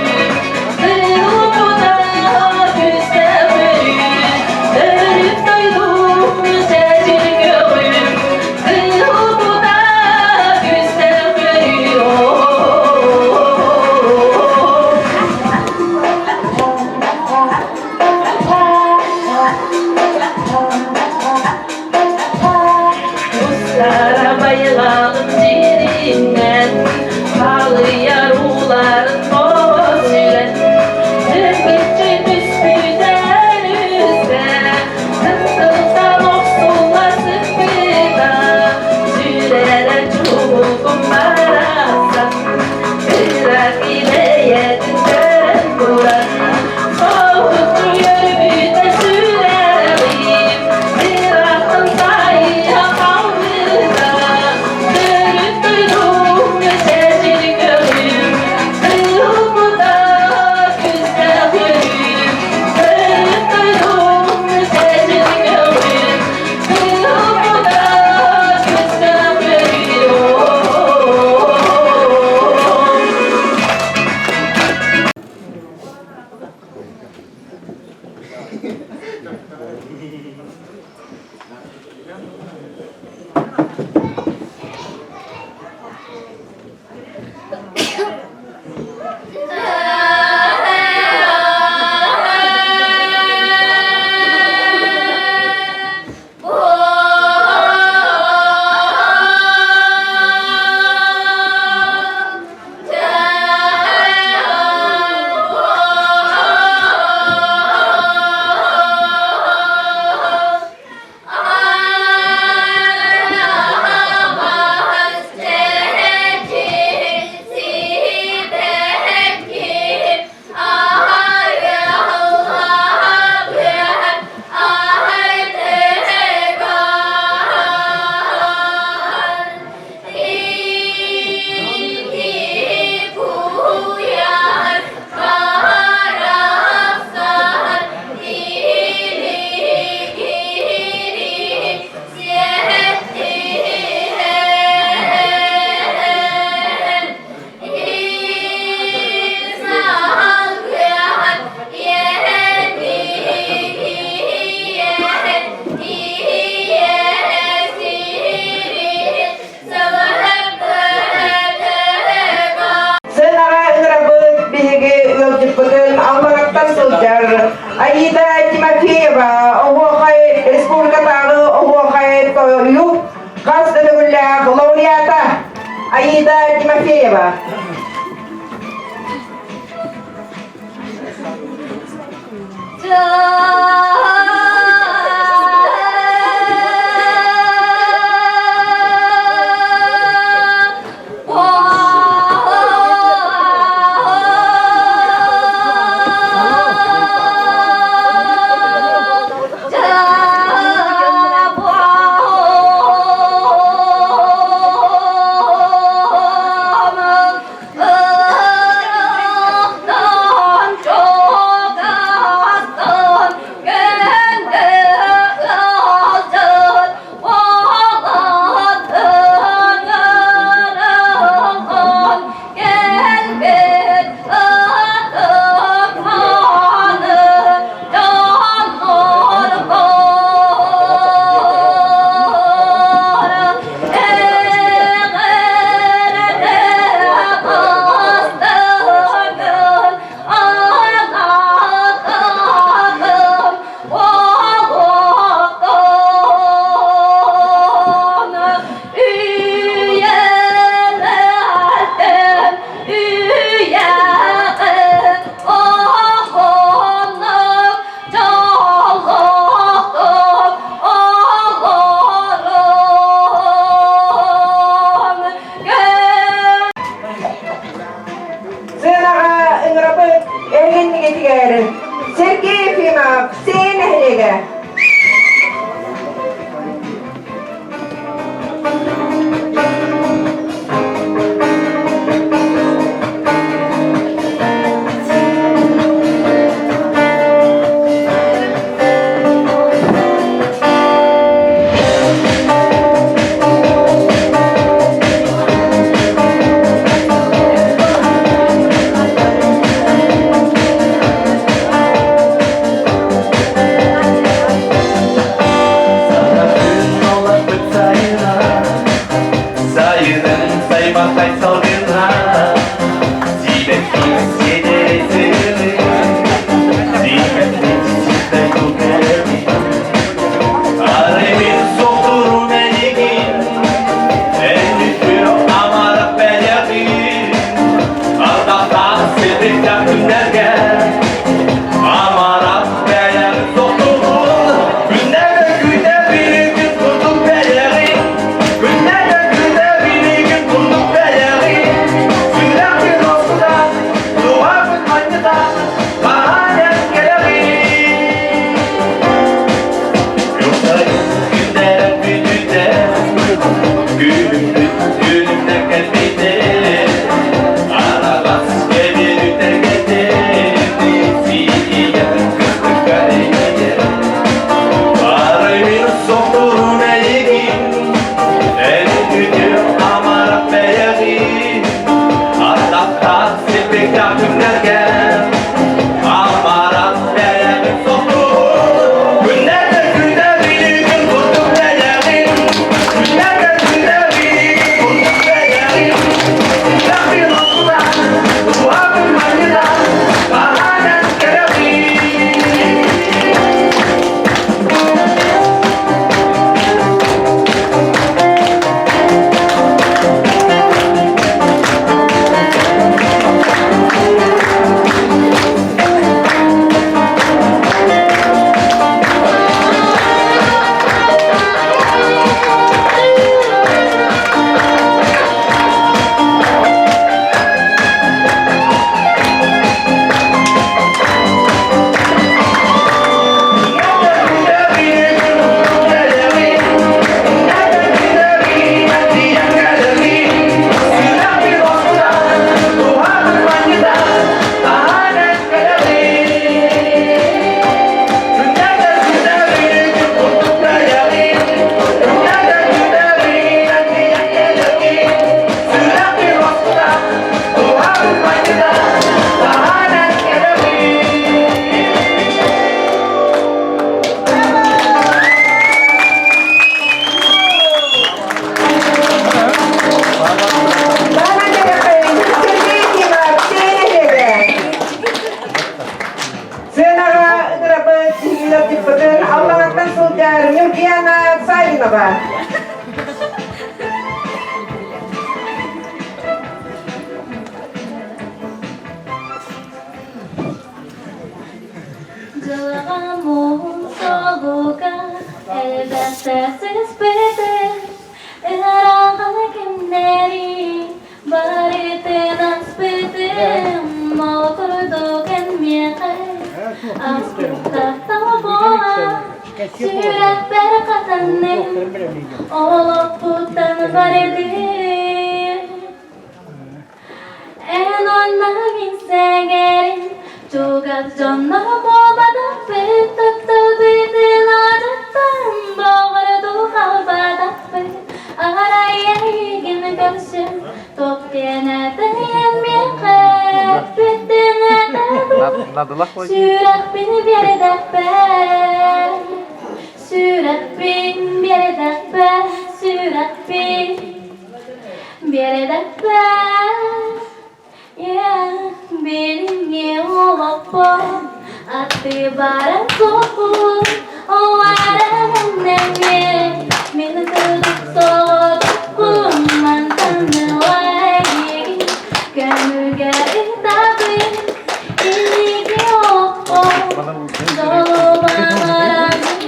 Сыанаҕа ыҥырабыт биһиги ыалдьыппытын Аллараттан сылдьар Аида Тимофеева Оһуохай республикатааҕы Оһуохай тойук хас да төгүллээх лауреата Аида Тимофеева. Ырахтан чугастан. Ньургуяна Савинова. Дьылҕа муҥ солуга элбэхтэ сыспытым, ыарахан кэмнэри барытын аспытым, ол курдук эн миэхэ аспыттартан буолан, сүрэхпэр хатанным, олохпуттан бардым. Эн онно мин сэҥээрим, чугас дьонно буолбатахпыт, тапталбытын аатыттан доҕордуу халбатахпыт. Арай эйигин көрсүм, туох диэн этэйэн миэхэ, эппиттин этэбин, сүрэхпин биэрдэхпэр, сүрэхпин биэрдэхпэр, сүрэхпин Билиҥҥи олохпор аттыбаран суохпун, Оҕаран эмиэ мин кырдьык соҕотохпун, Мантан ыла эйигин көҥүлгэ ыытабын, Инники олохпор дьолу баҕарабын,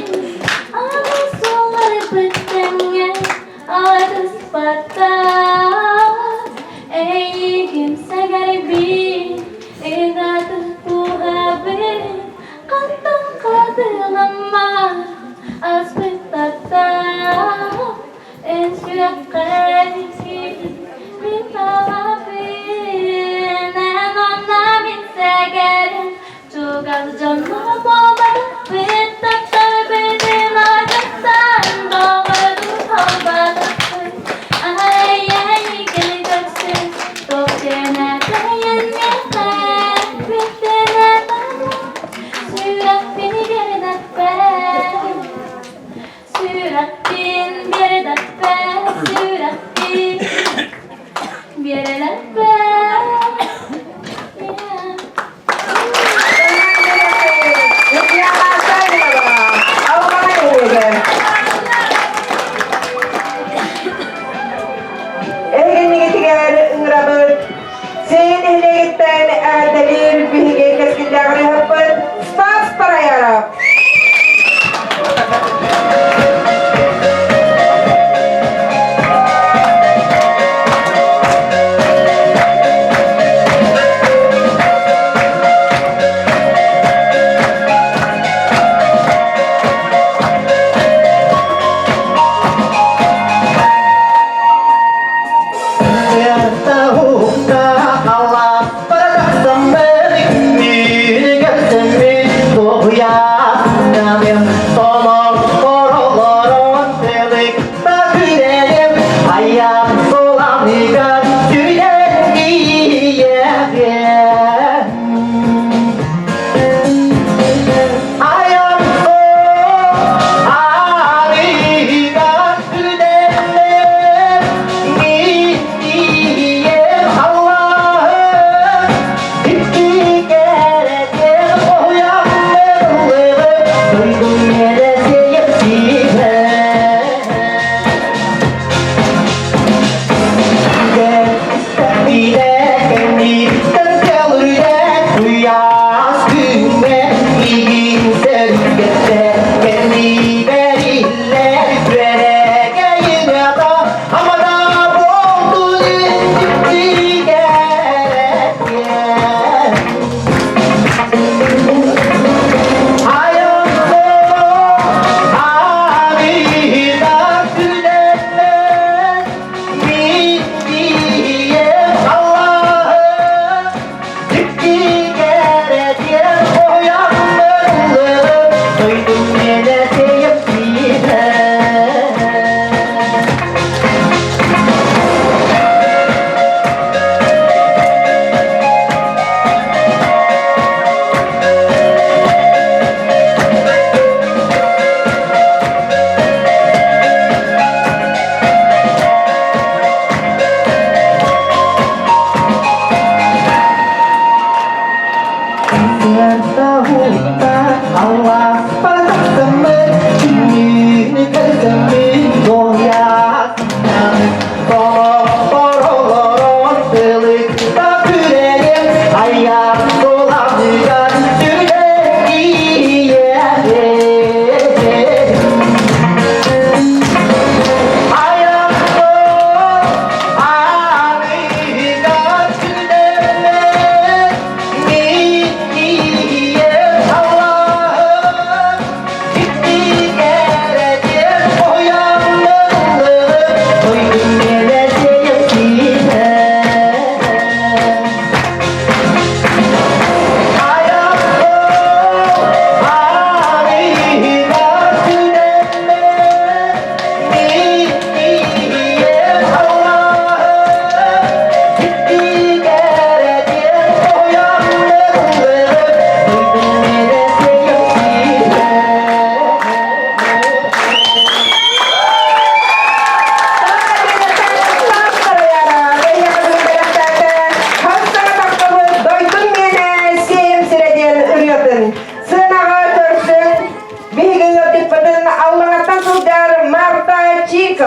Аны суолларбыт тэҥҥэ Аатыспаттар эйигин сэгэрбин, ыҥатын кууһабын, хантан хатыламмат аспыттаттар эн сүрэххэр мин талабын, эн онно мин сэгэрим, чугас дьонно буолбатахпыт, тапталбытын адьастан доҕордуу талбатахпыт. Ай-яй көрсүн, туох диэн этэйэн миэхэ, бүттэн этэммин, сүрэхпин биэрдэхпэр, сүрэхпин биэрдэхпэр, сүрэхпин биэрдэхпэр. Ньургуяна Савинова, Алҕана нэһилиэгэ. Эһигиннигитигэр ыҥырабыт. Сиэн нэһилиэгиттэн эҕэрдэлиир биһиги кэскиллээх ырыаһыппыт Стас Тараяров.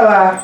Федотова.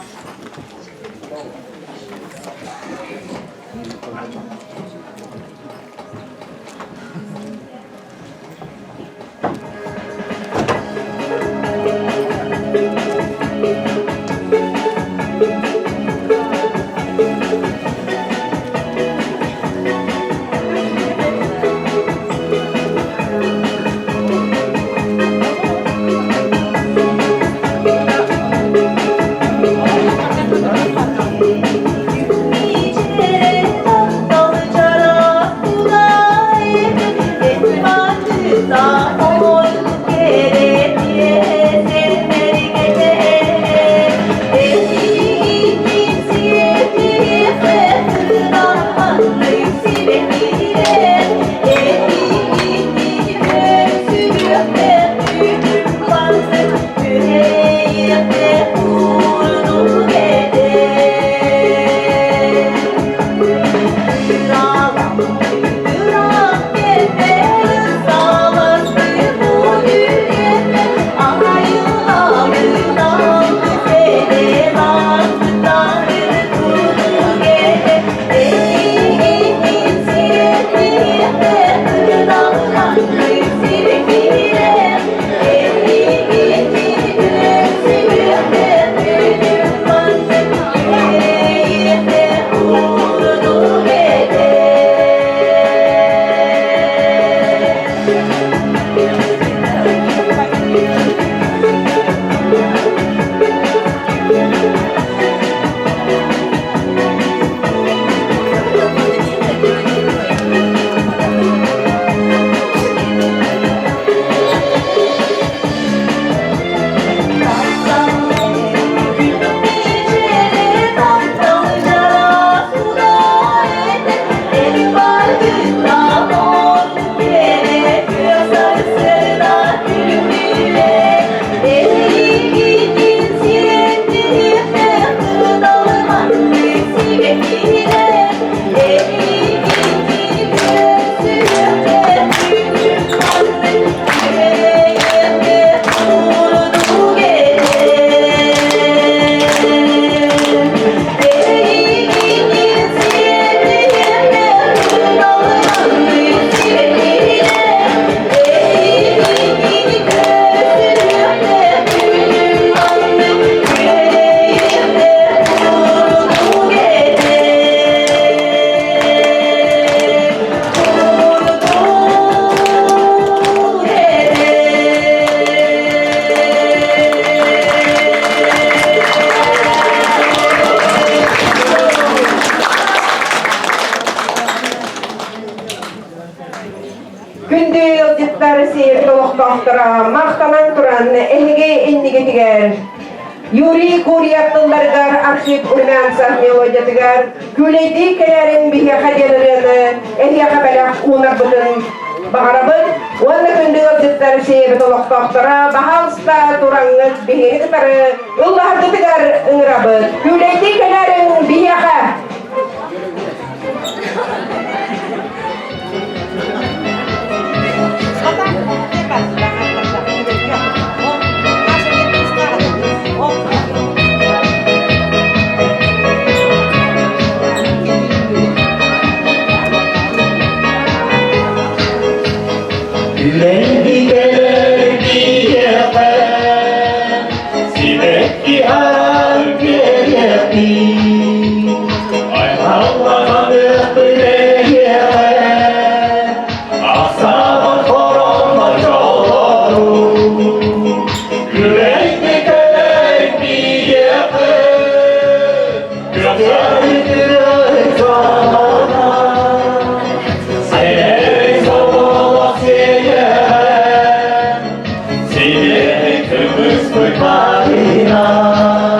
Күндү ыалдьыттар сиэбит олохтоохторо махтанан туран эһиги иннигитигэр Юрий Гурьев тылларыгар Архип Румянцев мелодиятыгар Күүлэйдии кэлээрин биһиэхэ диэн ырыаны эһиэхэ бэлэх уунарбытын баҕарабыт уонна күндү ыалдьыттар сиэбит олохтоохторо баһаалыста тураҥҥыт биһигини кытары ыллаһаргытыгар ыҥырабыт. Күүлэйдии кэлээрин биһиэхэ! Сибэкки аргыйахтыы Сине көмүс куймарина.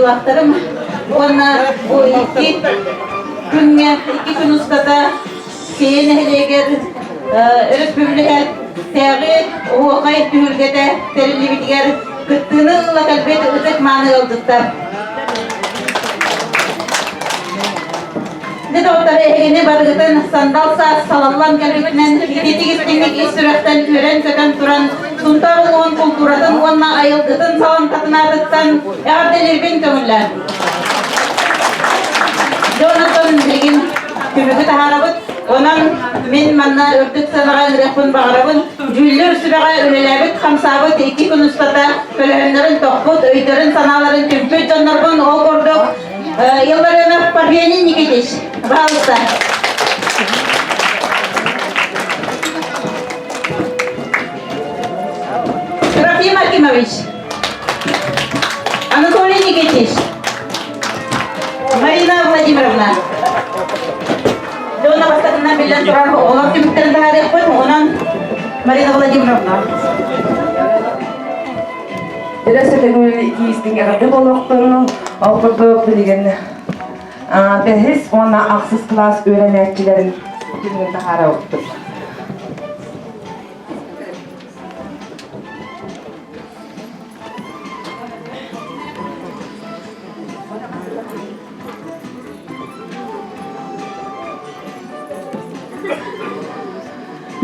дойдулаахтарым уонна бу икки күҥҥэ, икки күн устата Сиэйэ нэһилиэгэр өрөспүүбүлүкэтээҕи оһуохай түһүлгэтэ тэриллибитигэр кыттыыны ыла кэлбит ытык мааны ыалдьыттар. Дьэ доҕоттор, эһигини барыгытын сандал саас салаллан кэлбитинэн ититик истиҥник ис сүрэхтэн үөрэн-көтөн туран Сунтаар улууһун култууратын уонна айылгытын саламтатын аатыттан эҕэрдэлиирбин көҥүллээн. Дьэ онон билигин түмүгү таһаарабыт. Онон мин манна үрдүк сыанаҕа ыҥырыахпын баҕарабын. Дьүүллүүр сүбэҕэ үлэлээбит, хамсаабыт икки күн устата көлөһүннэрин тохпут, өйдөрүн-санааларын түмпүт дьоннорбун ол курдук Елларенов Парфений Никитич, пожалуйста. Трофим Акимович, Анатолий Никитич, Марина Владимировна. Дьонно бастакынан биллэн турар оҕолор түмүктэрин таһаарыахпыт. Онон Марина Владимировна. Өссө төгүл итиистиҥ эҕэрдэ буолуохтун. Ол курдук билигин бэһис уонна ахсыс кылаас үөрэнээччилэрин түмүгүн таһаарабыппыт.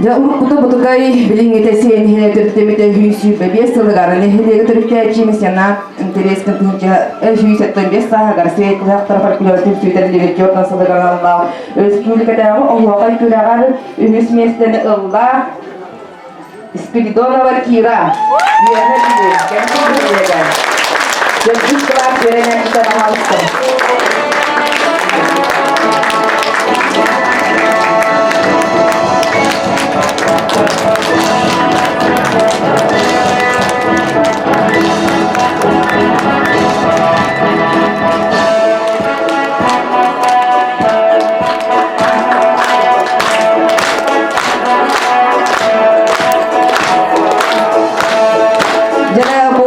Дьэ уруккута Бутукай билиҥҥитэ сиэн төрүттэммитэ 125 сылыгар нэһилиэги төрүттээччи меценат Интэриэскин 1175 сааһыгар Сиэй кылыһахтара фольклор түмсүү тэриллибит 4 сылыгар аналлаах өрөспүүбүлүкэтээҕи оһуохай күрэҕэр үһүс миэстэни ылла Спиридонова Кира Үөһэ Бүлүү Кэмпин нэһилиэгэ Төрдүс кылаас үөрэнээччитэ баһаалыста. Дьэ бу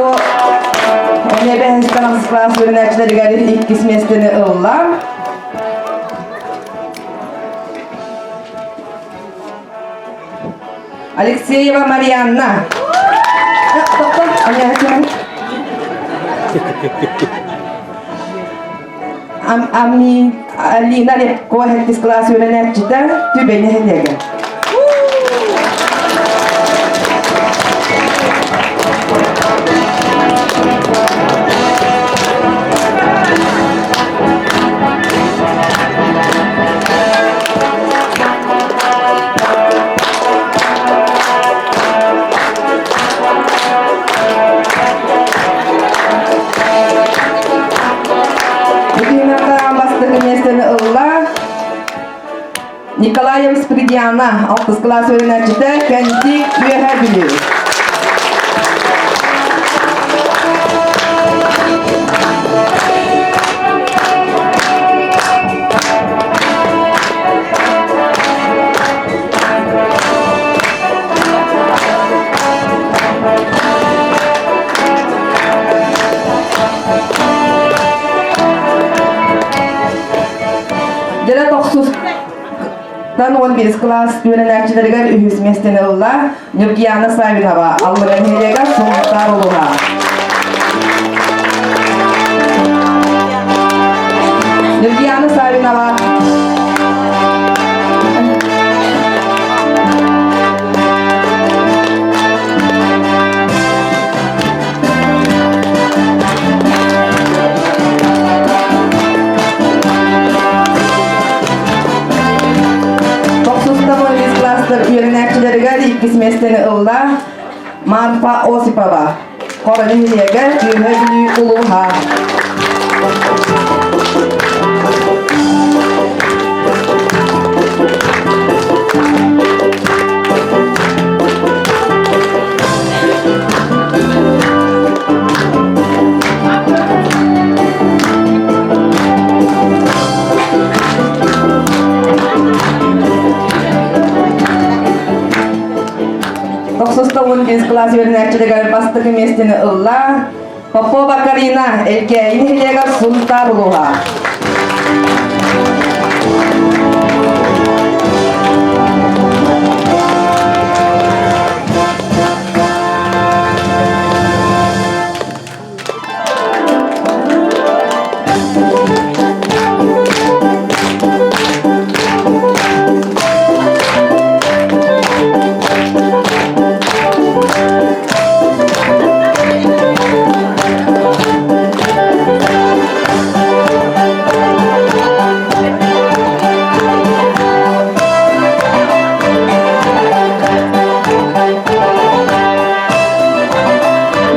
эмиэ бэһистэн ахсыс кылаас үөрэнээччилэригэр иккис миэстэни ылла. Алексеева Марианна. Алина Лепко сэттис кылаас үөрэнээччитэ Түбэ нэһилиэгэ. Бастакы миэстэни ылла Николаев Спиридиана, алтыс кылаас үөрэнээччитэ, Кэнтик Үөһээ Бүлүү. Дьэрэ тохсус тан 11 кылаас үөрэнээччилэригэр үһүс миэстэни ылла Ньургияна Савинова, Аллыга нэһилиэгэ Сунтаар улууһа. Ньургияна Савинова Тохсуста бу класстар үөрэнээччилэригэр иккис миэстэни ылла Марфа Осипова. Хоро нэһилиэгэ Үөһэ Бүлүү улууһа. Тохсуста 15 кылаас үөрэнээччилэригэр бастакы миэстэни ылла. Попова Карина, Элгээйи нэһилиэгэр Сунтаар улууһа.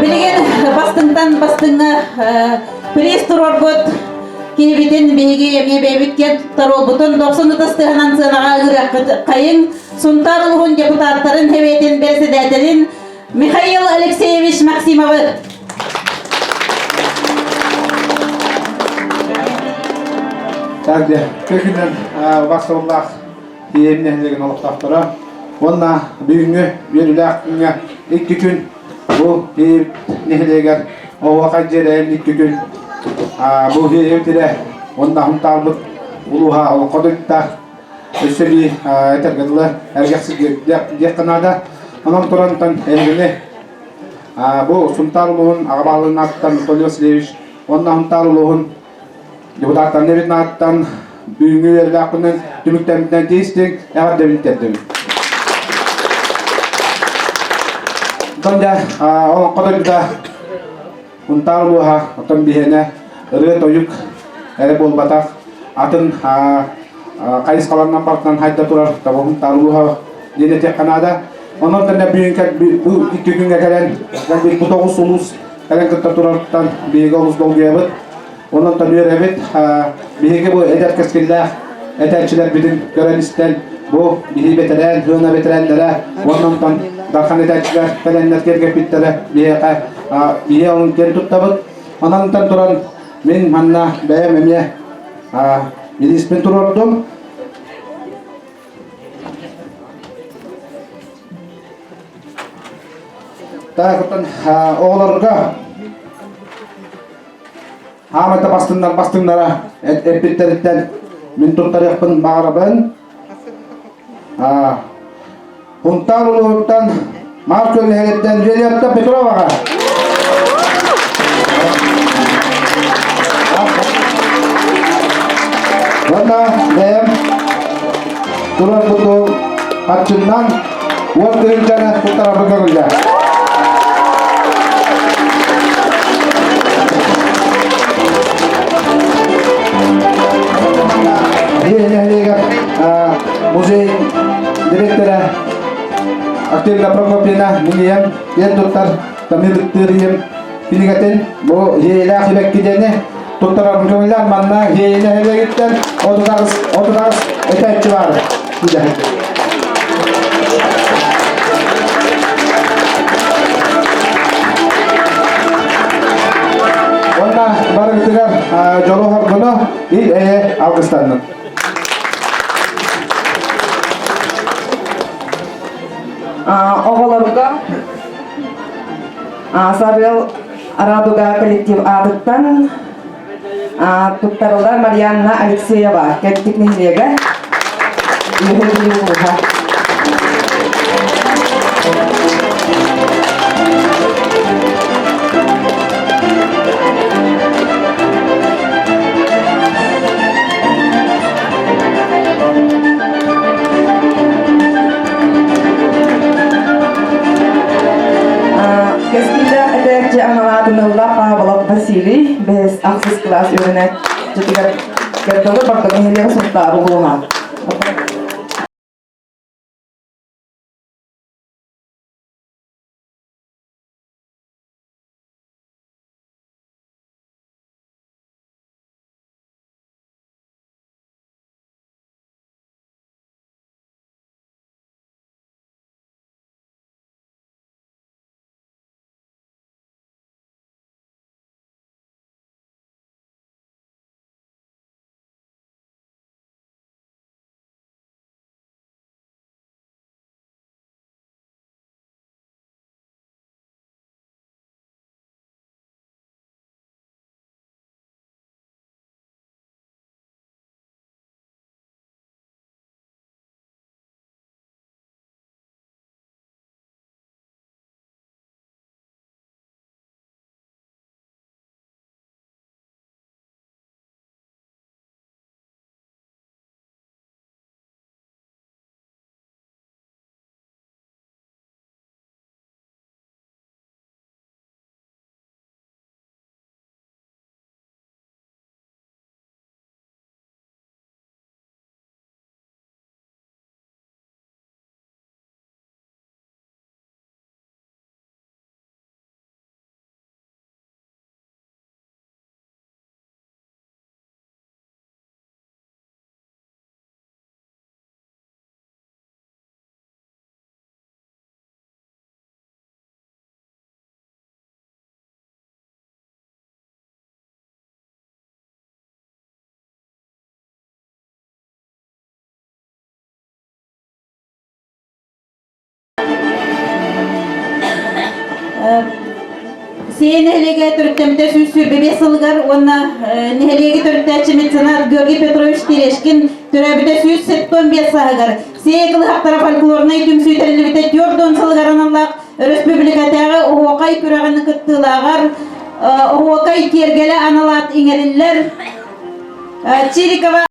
Билигин бастыҥтан бастыҥҥа приз туруорбут киһибитин биһиги эмиэ бэйэбит киэн туттар уолбутун дохсун ытыс тыаһынан сыанаҕа ыҥырыахпыт хайыҥ Сунтаар улууһун депутаттарын Сэбиэтин бэрэссэдээтэлин Михаил Алексеевич Максимовы. Так, күнүнэн бастабыллаах Ийэм нэһилиэгин олохтоохторо уонна бүгүҥҥү үөрүүлээх күҥҥэ икки күн бу Ийэбит нэһилиэгэр оһуохай дьиэрэйин икки күн бу Ийэбит ирэ уонна Хунтаарбыт улууһа олоҥхо дойдута өссө эбии этэргэ дылы эргэхсиргэ диэххэ наада. Онон турантан эһигини бу Сунтаар улууһун аҕа баһылыгын ааттан Анатолий Васильевич уонна Сунтаар улууһун Депутаттан эбит нааттан бүгүҥҥү үөрүүлээхпинэн түмүктэммитинэн тиистиҥ, эҕэрдэбин тиэрдэбин. Оттон дьэ, олоҥхо дойдута Унтаар улууһа, оттон биһиэнэ ырыа-тойук эрэ буолбатах, атын хайысхаларынан барытынан хайда турар табы Унтаар улууһа диэн этиэххэ наада. Онон тэнэ бүгүн бу икки күҥҥэ кэлэн, бу тоҕус улуус кэлэн кытта турарыттан биһиги олус долгуйабыт. Онон үөрэбит. Биһиги бу эдэр кэскиллээх этээччилэрбитин көрөн-истэн, бу биһи бэтэрээн, сыана бэтэрээннэрэ, уонна онтон дархан этээччилэр кэлэннэр киэргэппиттэрэ биһиэхэ биһи онун киэн туттабыт. Онон туран мин манна бэйэм эмиэ билиспин туруордум. Так, оттон оҕолорго Хаамайта бастыҥнар бастыҥнара эппиттэриттэн мин туттарыахпын баҕарабын. Хунтаар улууһуттан Маар Күөл нэһилиэгиттэн Виолетта Петроваҕа. Уонна бэйэм турарбытын харчыннан 10 тыһыынчаны туттарарбын көҥүллээх. Нэһилиэгэр музей директора Активна Прокопьевна минийэн киэн туттар тамидыктыыр ийэм кинигэтин бу Иэйэлээх сибэкки диэни туттарарбын көҥүллээх манна Иэйэ нэһилиэгиттэн 38 этээччи баар. Уонна барыгытыгар дьолу-соргуну ил-эйэ алгыстаннын. Оҕолорго Сарыал Радуга коллектив аатыттан туттарылар Марианна Алексеева, Кэнтик нэһилиэгэ, Үөһээ Бүлүү улууһа. Кэскиллээх этээччи аналаатын ылла Павлов Василий, бэһис ахсыс кылаас үөрэнээччитигэр Кэрдолу Бардак нэһилиэгэ Сунтаар улууһа. Сиэн нэһилиэгэ төрүттэммитэ 125 сылыгар уонна нэһилиэги төрүттээччи меценат Георгий Петрович Терешкин төрөөбүтэ 175 сааһыгар Сиэ кылыһахтара фольклорнай түмсүү тэриллибитэ 40 сылыгар аналлаах өрөспүүбүлүкэтээҕи оһуокай күрэҕин кыттыылааҕар оһуокай киэргэлэ анал аат иҥэриллэр Чирикова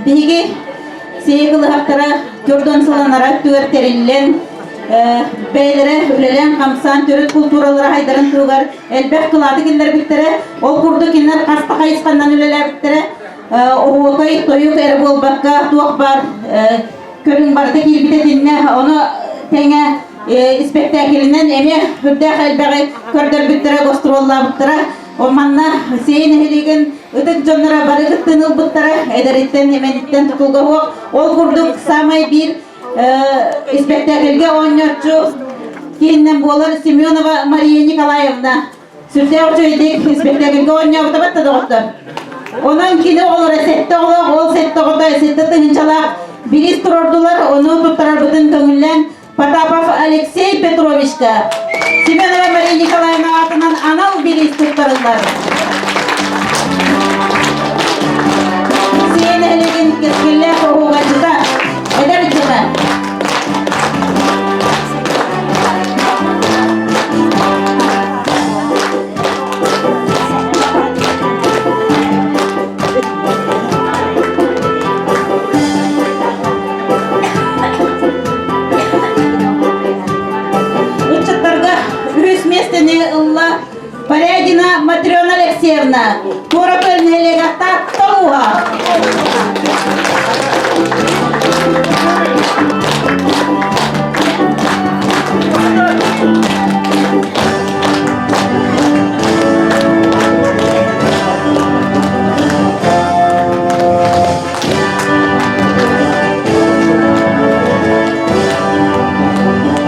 Биһиги сиэйэ кылыһахтара төрдөн сыланара өттүгэр тэриллэн, бэйэлэрэ үлэлээн-хамсаан төрүт култууралара хайдарын туһугар элбэх кылааты киллэрбиттэрэ. Ол курдук кинилэр хас да хайысханан үлэлээбиттэрэ. Оһуокай, тойук эрэ буолбакка, туох баар көрүҥ барыта киирбитэ итиннэ. Ону тэҥэ испэктээкилинэн эмиэ үрдээх элбэҕи көрдөрбүттэрэ, гостуруоллаабыттара. Манна Сиэй нэһилиэгин ытык дьонноро бары кыттыыны ылбыттара, эдэриттэн, эмэниттэн тутулга суох. Ол курдук саамай биир испэктээкилгэ оонньооччу киһинэн буолар Семенова Мария Николаевна. Сүрдээх үчүгэйдик испэктээкилгэ оонньообута батта доҕоттор. Онон кини оҕолоро сэттэ оҕолоох, ол сэттэ оҕото сэттэ тыһыынчалаах бириис туруордулар, ону туттарарбытын көҥүллээн Потапов Алексей Петровичка Семенова Мария Николаевна аатынан анал бириис туттарыллар. Сиэн нэһилиэгин кэскиллээх оһуохайдьыта, эдэр дьоно. Ыччаттарга үһүс миэстэни ылла Порядина Матрена Алексеевна, Туора-Көл нэһилиэгэ Таатта улууһа.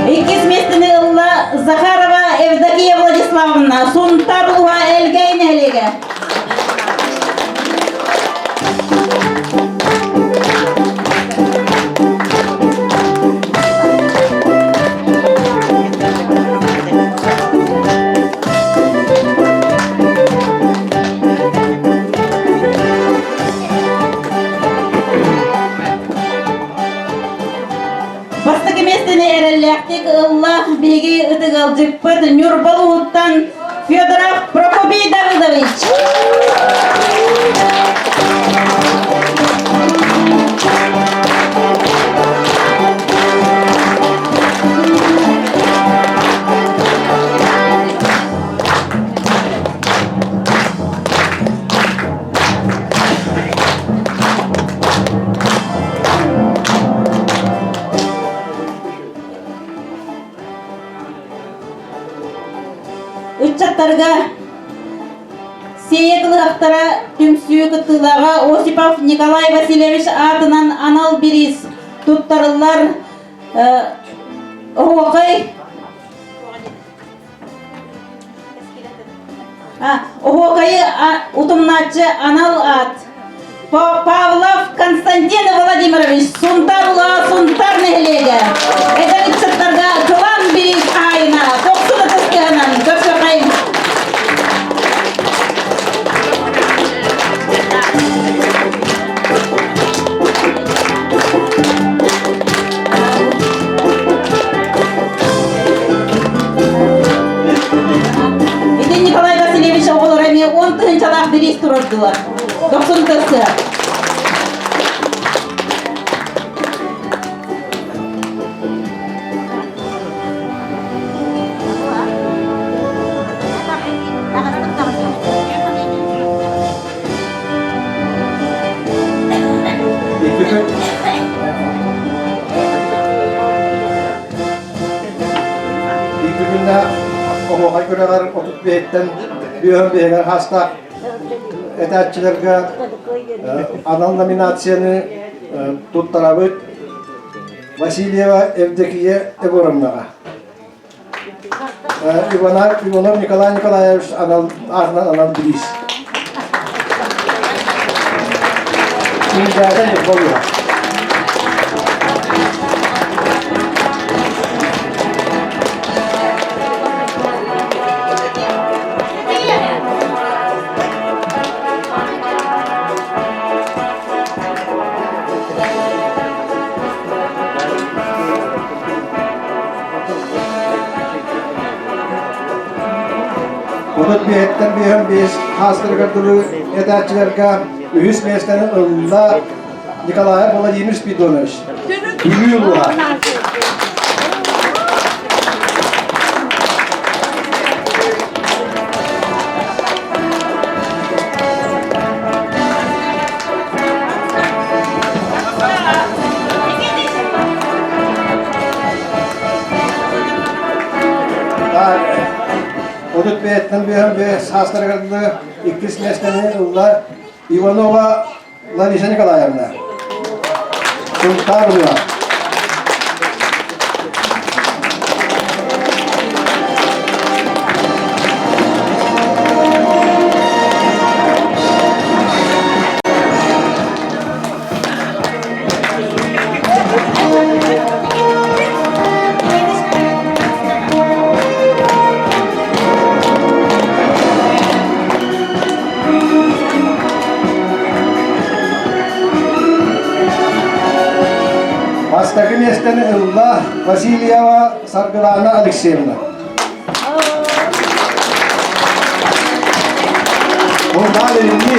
Иккис миэстэни ылла Захарова Евдокия Владиславовна, Сунтар улууһа Элгэй нэһилиэгэ. Бастакы миэстэни эрэллээхтик ылла биһиги ытык ыалдьыппыт Ньурба улууһуттан Федоров Прокопий Давыдович. Ыччаттарга. Сиэйэ кылыһахтара түмсүү кыттыылааҕа Осипов Николай Васильевич аатынан анал бириис туттарыллар оһуохай Оһуокайы утумнааччы анал аат Павлов Константин Владимирович Сунтар улаа Сунтар нэһилиэгэ эдэр ыччаттарга кылаан бириис хаһаайына тохсун ытыс тыаһынан көрсөхөйүн. Ити Николай Васильевич оҕолоро эмиэ уон тыһыынчалаах бириис туруордулар. Дохсун тыасы. Икки күннэ оһуохай күрэҕэр 35-тэн бүөһүн биһигэр хаастаах этээччилэргэ анал номинацияны туттарабыт Васильева Евдокия Егоровнаҕа. Иванов Николай Николаевич анал аатынан анал бириис. Күндээдэ Ньурба Отут биэһиттэн биэһин биэс хаастарыгар дылы этээччилэргэ үһүс миэстэни ылла Николаев Владимир Спиридонович. Бүлүү улууһа. Отут бэйэттэн бэйэм бэйэ саастарыгар дылы иккис миэстэни ылла Иванова Лариса Николаевна. Сунтаар улууһа. Бастакы миэстэни ылла Васильева Саргылана Алексеевна. Мурдаан Илинни.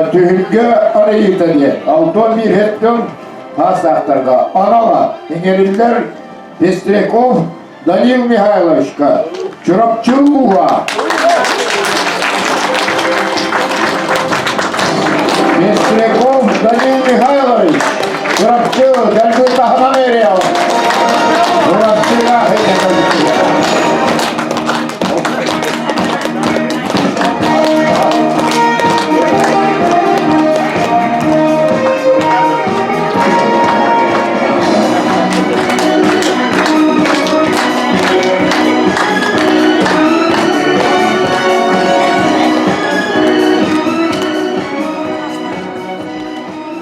Түһүлгэ арыйыыта диэн Алтон биирһэттэн аастаахтарга анала иҥэриллэр Пестряков Данил Михайловичка Чурапчы улууһа Пестряков Данил Михайлович Чурапчы дэлби таһынан эриэҕин Чурапчыга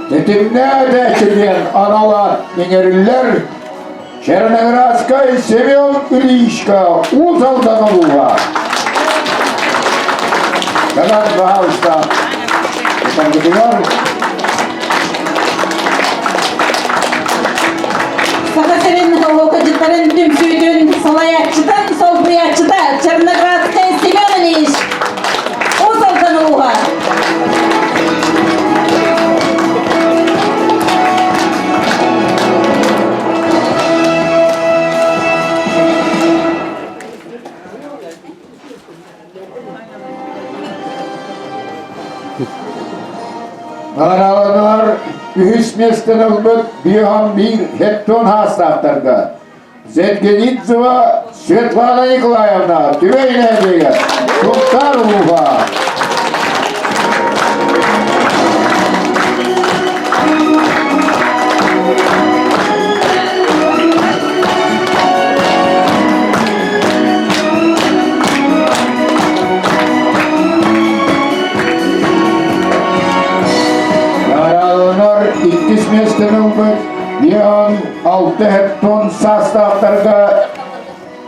Тэтимнээх этээччилиэн анала иҥэриллэр Черноградскай Семен Ильичка Уус Алдан улууһа. Кэлэн, пожалуйста, утарбытыгар Саха сирин оһуокадьыттарын түмсүүтүн салайааччытын солбуйааччыта. Наҕарааланар үһүс миэстэни ылбыт биоһан биир хеттон хаастаахтарга Зенгенидзева Светлана Николаевна Түбэй нэһилиэгэ Сунтаар улууһа. Наҕараадаланар иккис миэстэни ылбыт Леон алта хектон саастаахтарга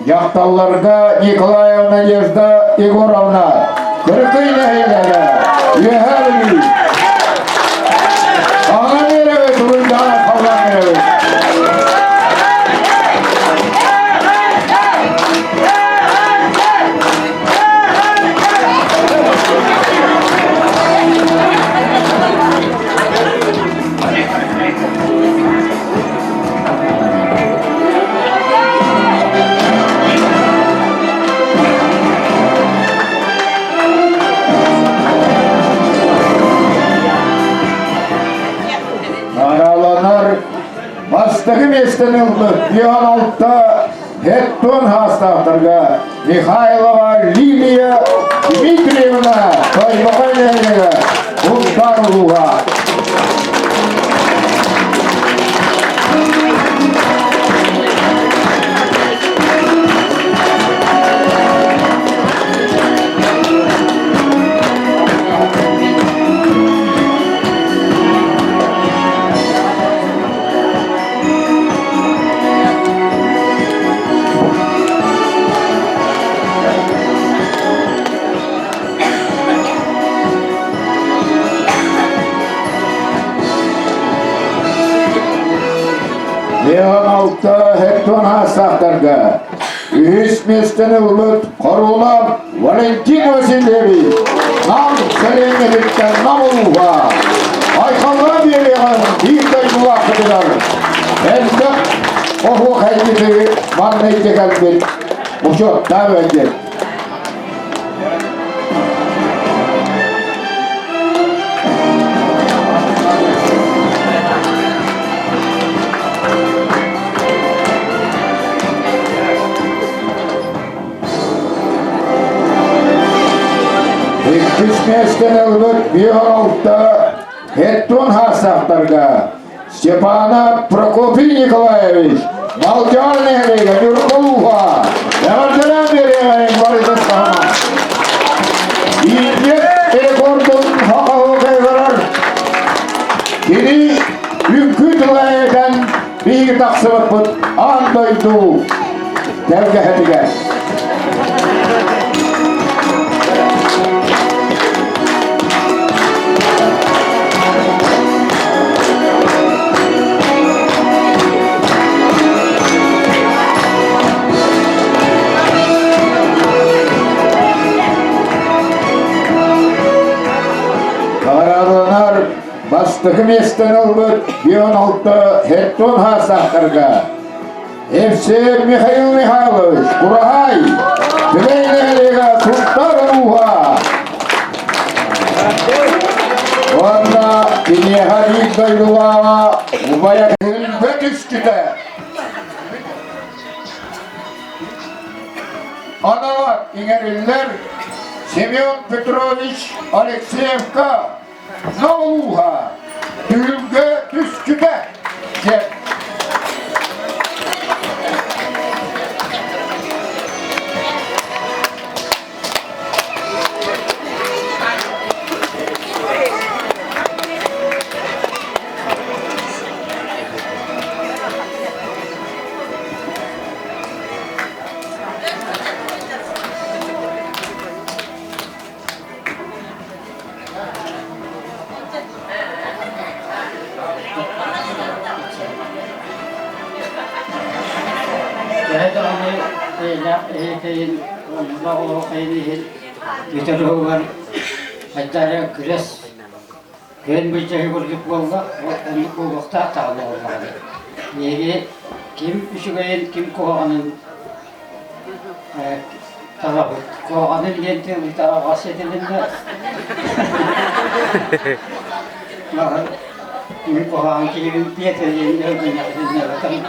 дьахталларга Николаева Надежда Егоровна Кырыкый нэһилиэгэ Үөһээ Бүлүү Аҕа биэрэбит, уруйдаан халлаан биэрэбит. Нараланар бастакы миэстэни ылбыт 16 Хеттон хаастаахтарга Михайлова Лилия Дмитриевна Тойбохой нэһилиэгэ Сунтаар улууһа. Леон алта хектон хаастаахтарга үһүс миэстэни ылбыт Хоруулап Валентин Васильевич Нам сэлиэнньэтиттэн Нам улууһа Айхалга биэриэҕин биир дойдулаахпытыгар элбэх оһуохайдьыты манна илдьэ кэлбит учуоттаах ыалдьыт. Иккис миэстэни ылбыт 5-6 Хеттон хаастаахтарга Степана Прокопий Николаевич Малдьаҕар нэһилиэгэ Ньурба улууһа эҕэрдэлээн биэриэҕиҥ барытын саҕана. Индия рекордун хахаһыгар кини үҥкүү тыла этэн биһиги тахсыбыппыт аан дойду тэлгэһэтигэр. Наҕараадаланар бастакы миэстэни ылбыт 16 хеттон хаастаахтарга Евсеев Михаил Михайлович, Кураһай, Түбэй нэһилиэгэ Сунтаар улууһа. Уонна киниэхэ биир дойдулааҕа убайа Күлбэ түстүтэ. Анала иҥэриллэр Семен Петрович Алексеевка Ноулууһа түһүлгэ түсчүтэ диэн Төһө даҕаны эйэлээх эһиэкэйин оннулаах олоҕу иһин бүтэр уһугар хайдах эрэ күрэс күөн былдьаһыы курдук буолла, оннук буолуохтаах даҕаны буоллаҕына. Биһиги ким үчүгэйин, ким куһаҕанын Талабыт. Куһаҕанын диэн тыл аҕас этилиннэ. Мин куһаҕан киһибин тиэтэлиин өлгүннэхпин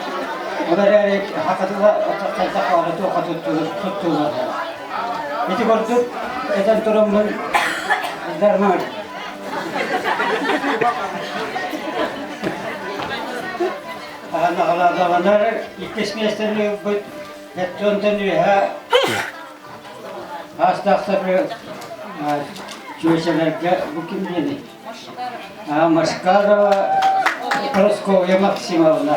Ол эрээри хакатыла хайдах баҕара туохха туттулар. Ити курдук этэн тураммын дармар. Наҕараадаланар иккис миэстэни ылбыт Эттонтон үөһэ Аастаахтары чүөчэлэргэ бу ким диэний? Машкарова Прасковья Максимовна.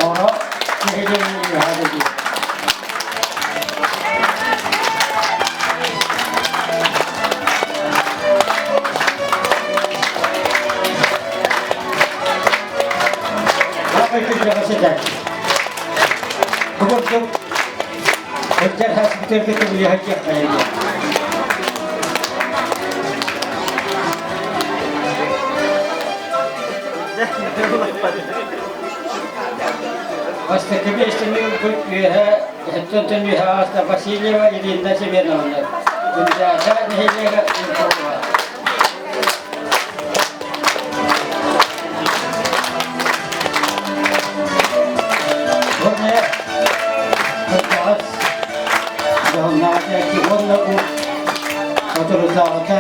Оро киһи үөһэ дии. Бу курдук Эдэр хаспытырга түбүлүһэ Бастакы миэстэни ылбыт үөһэ өттөн үөһэ ааста Васильева Ирина Семеновна. Күндээдэ нэһилиэгэ Ильхова. Уонна кырдьаҕас дьоһуннаах этээччи уонна бу соторутааҕыта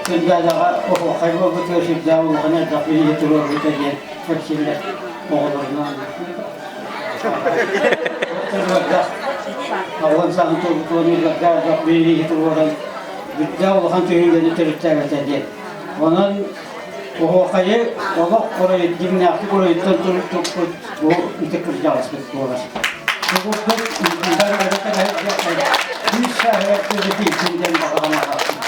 Күндээдэҕэ оһуохай буолбутугар сүрдээх улахан элбэх билиһи туруорбута диэн кэпсииллэр оҕолорунаан. Туруордах оҕон саҥа туолбут элбэх билиһи туруоран Бүттэ улахан түһүлгэни төрүттээбэтэ диэн. Онон оһуохайы олох оройут дьиҥнээхтик оройуттан туппут бу ытык кырдьаҕаспыт буолар. Бу курдук күүс сааһыгар төрүтүйтин диэн баҕа санаалаахпын.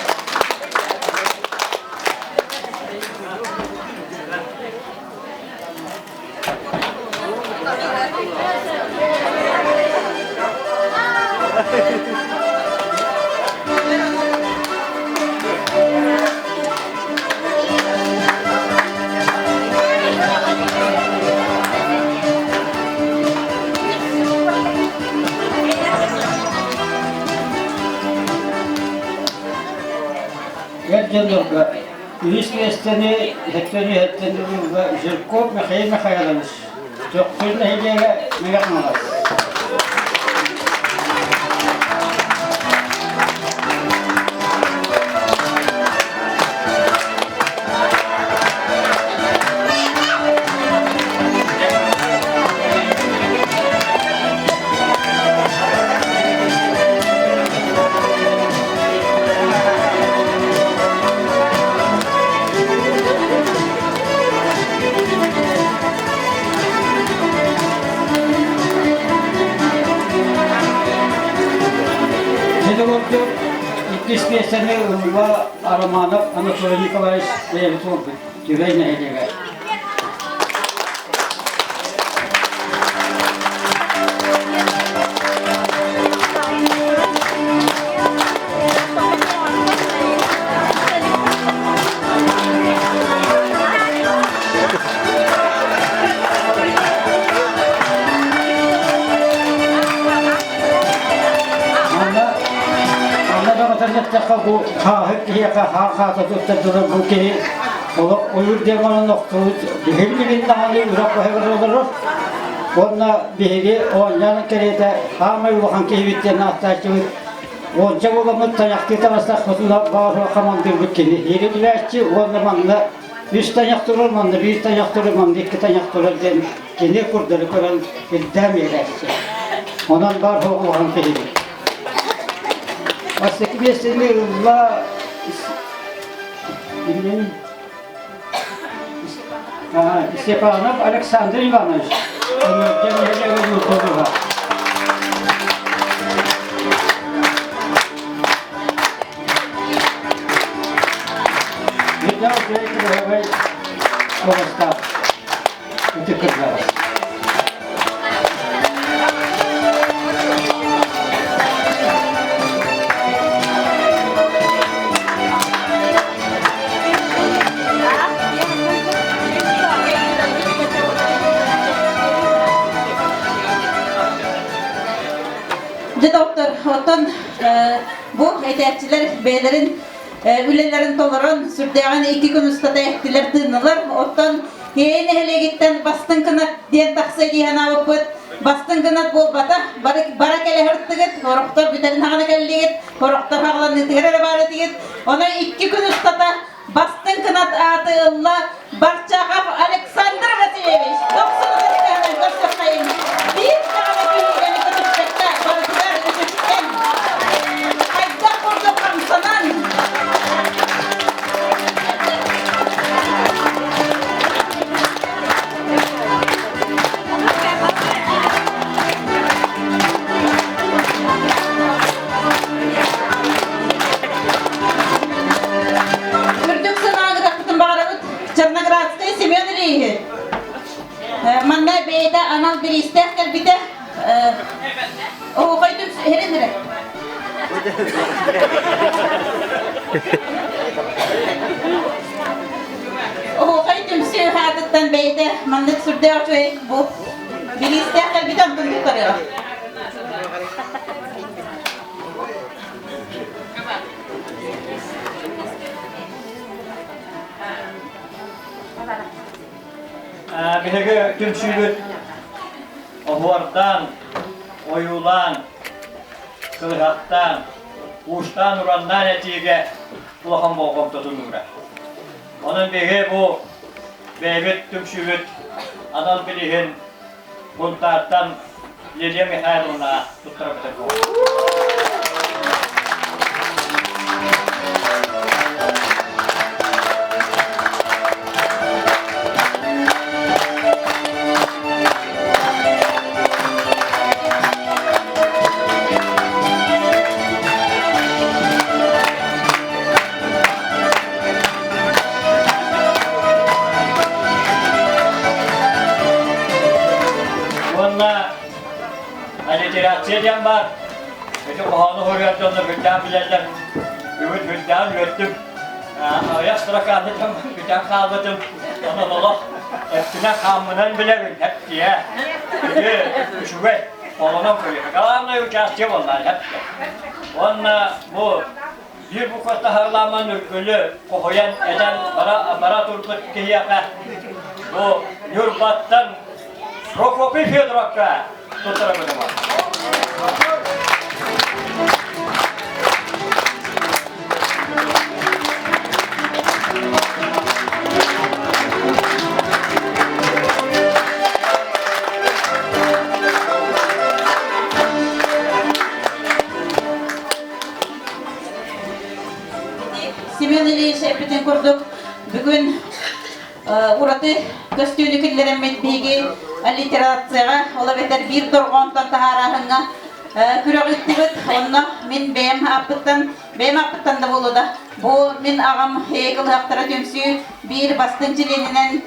Эр дьоннорго Үһүс миэстэни Өттөн ылла Жирков Михаил Михайлович, Төхтүр нэһилиэгэ Мэҥэ Хаҥалас. Педагогтар иккис миэстэни ылла Романов Анатолий Николаевич бэйэбит уолбут Түбэй нэһилиэгэ. Манна манна даҕатан эттэххэ бу хааһыт киһиэхэ хаа хаата туттардылар бу киһи олох ойуур диэн баран охтубут биһиги даҕаны үрэх баһыгар олорор уонна биһиги оонньоон кэриэтэ хаамай улахан киһибит диэн ааттааччыбыт уонча буоламмыт тайахтыы таҕыстахпытына баар хамандыырбыт кини иириллээччи уонна манна үс тайах турар манна биир тайах турар манна икки тайах турар диэн кини курдары көрөн ирдээн биэрээччи онон баар улахан киһибит Бастакы миэстэни ылла Степанов Александр Иванович. Ытык кырдьаҕас. Дьэ, доктор, оттон бу этээччилэр бэйэлэрин. үлэлэрин толорон, сүрдээҕин икки күн устата эттилэр тыыннылар. Оттон Киэйэ нэһилиэгиттэн бастыҥ кынат диэн тахсыа дии санаабыппыт. Бастыҥ кынат буолбата, бары бара кэлэ сырыттыгыт, сорохтор бүтэрин хаҕана кэллигит, сорохтор хаҕаланыытыгар эрэ баар этигит. Онон икки күн устата бастыҥ кынат ааты ылла Барчахов Александр Васильевич. Дохсун ытыстаһынан көрсөххөйүн. Биир даҕаны түһүлгэни көтүппэккэ барытыгар үтүктэн, хайдах курдук хамсанан, Үрдүк санааҕытахпытын баҕарабыт Черноградскай Семен Ильичи. Манна бэйэтэ анал бириистээх кэлбитэ. Оһуохай түмсүһэрин эрэ. Оһуохай түмсүү аатыттан бэйэтэ маннык сүрдээх үчүгэй бу бириистээх кэлбитэ онтун туттарыаҕа. Биһиги түмсүүбүт оһуордаан, ойуулаан, кылыһахтаан, уустаан-ураннаан этиигэ улахан болҕомтотун уурар. Онон биһиги бу бэйэбит түмсүүбүт анал билиһин Бунтаартан Лилия Михайловна туттарабыта Уонна аллитерация диэн баар. Ити хоһоону суруйар дьоннор үрдээн билэллэр. Бүгүн үрдээн үөрдүм. Аҕыйах строканы бүтэн хаалбытым. Онон олох эппинэн хааммынан билэбин эптиэ. Ити үчүгэй. Олонон көрүө. Главное участие буолла эптэ. Уонна бу Биир буква таһарламан үргүлү хоһуйан этэн бара, бара турбут киһиэхэ бу Ньурбаттан Прокопий Федоровка туттарабын. Семен Ильич эппитин курдук, бүгүн ураты көстүүнү киллэрэммит биһиги аллитерацияҕа, ол эбэтэр биир дорҕоонтон таһаарааһыҥҥа күрэх ыыттыбыт. Онно мин бэйэм ааппыттан, бэйэм ааппыттан да буолуо да, бу мин аҕам Эйэ түмсүү биир бастыҥ чилиэнинэн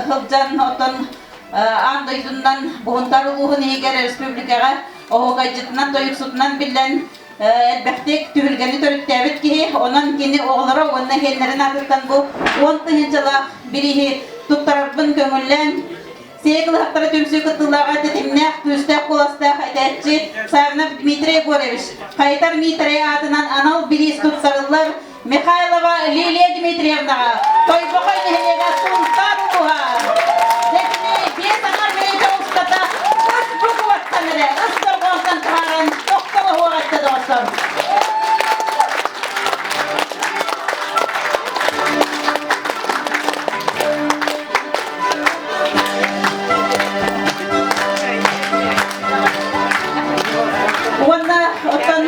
сылдьан, оттон аан дойдунан Буһунтар улууһун иһигэр республикаҕа оһуокайдьытынан, тойуксутунан биллэн элбэхтик түһүлгэни төрүттээбит киһи, онон кини оҕолоро уонна иһиэннэрин аатыттан бу уон тыһыынчалаах бирииһи туттарарбын көҥүллээн Сиэ кылыһахтара түмсүү кыттыылааҕа тэтимнээх, күүстээх куоластаах этээччи Савинов Дмитрий Егорович Хайтар Миитэрэй аатынан анал бириис туттарыллар Михайлова Лилия Дмитриевнаҕа Тойбохой нэһилиэгэ Сунтаар улууһа. Дэтини биэс аҥар мүнүүтэ устата ыс букваттан эрэ ыс дорҕоонтон таһааран тохтолоһуох этэ доҕоттор. Уонна оттон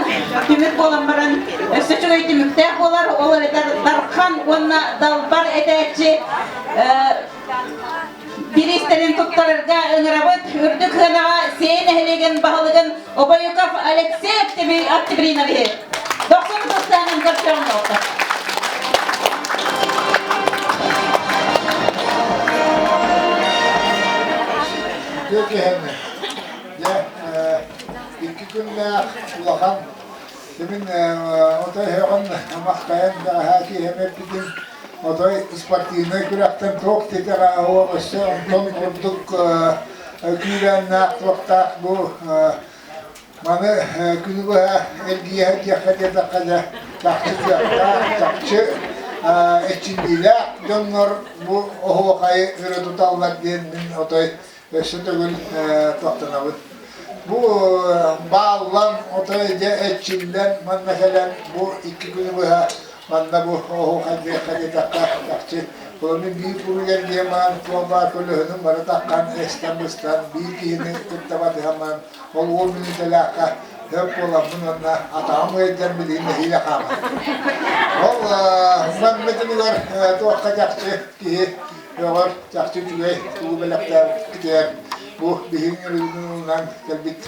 түмүк буолан баран өссө үчүгэй түмүктээх буолар, ол эбэтэр Дархан уонна Далбар этээччи бириистэрин туттарарга ыҥырабыт. Үрдүк сыанаҕа Сиэй нэһилиэгин баһылыгын Обоюков Алексей Октябриновиһы дохсун тустаанын көрсөҕүн буолта. Үтүө киһини дьэ икки күннээх улахан Тимин отой һөҕөн махтайан бэҕэһээ киэһэм эппитим отой спортивнай күрэхтэн туох титэҕэ уох өссө онтон ордук күүрээннээх туохтаах бу маны күнү быһа эргийэ диэххэ диэтэххэ дьэ. чахчы кыахтаах, чахчы эрчиллиилээх дьоннор бу оһуохайы өрө туталлар диэн мин отой өссө төгүл туохтанабын. Бу бааллан, отой дьэ эрчиллэн манна кэлэн бу икки күнү быһа манна бу оһуохайдыахха диэтэххэ чахчы Холобур биир куругар диэн баран туох баар көлөһүнүн бары таххан эстэн-быстан биир киһини кытта батыһан баран ол уол мүнүүтэлээххэ хөп буоламмын уонна атаҕым ыалдьан билигин нэһиилэ хаамар. Ол манна түмүгэр туохха чахчы киһи өҕөр чахчы үчүгэй тугу бэлэхтээбитигэр бу биһиги ылынан кэлбит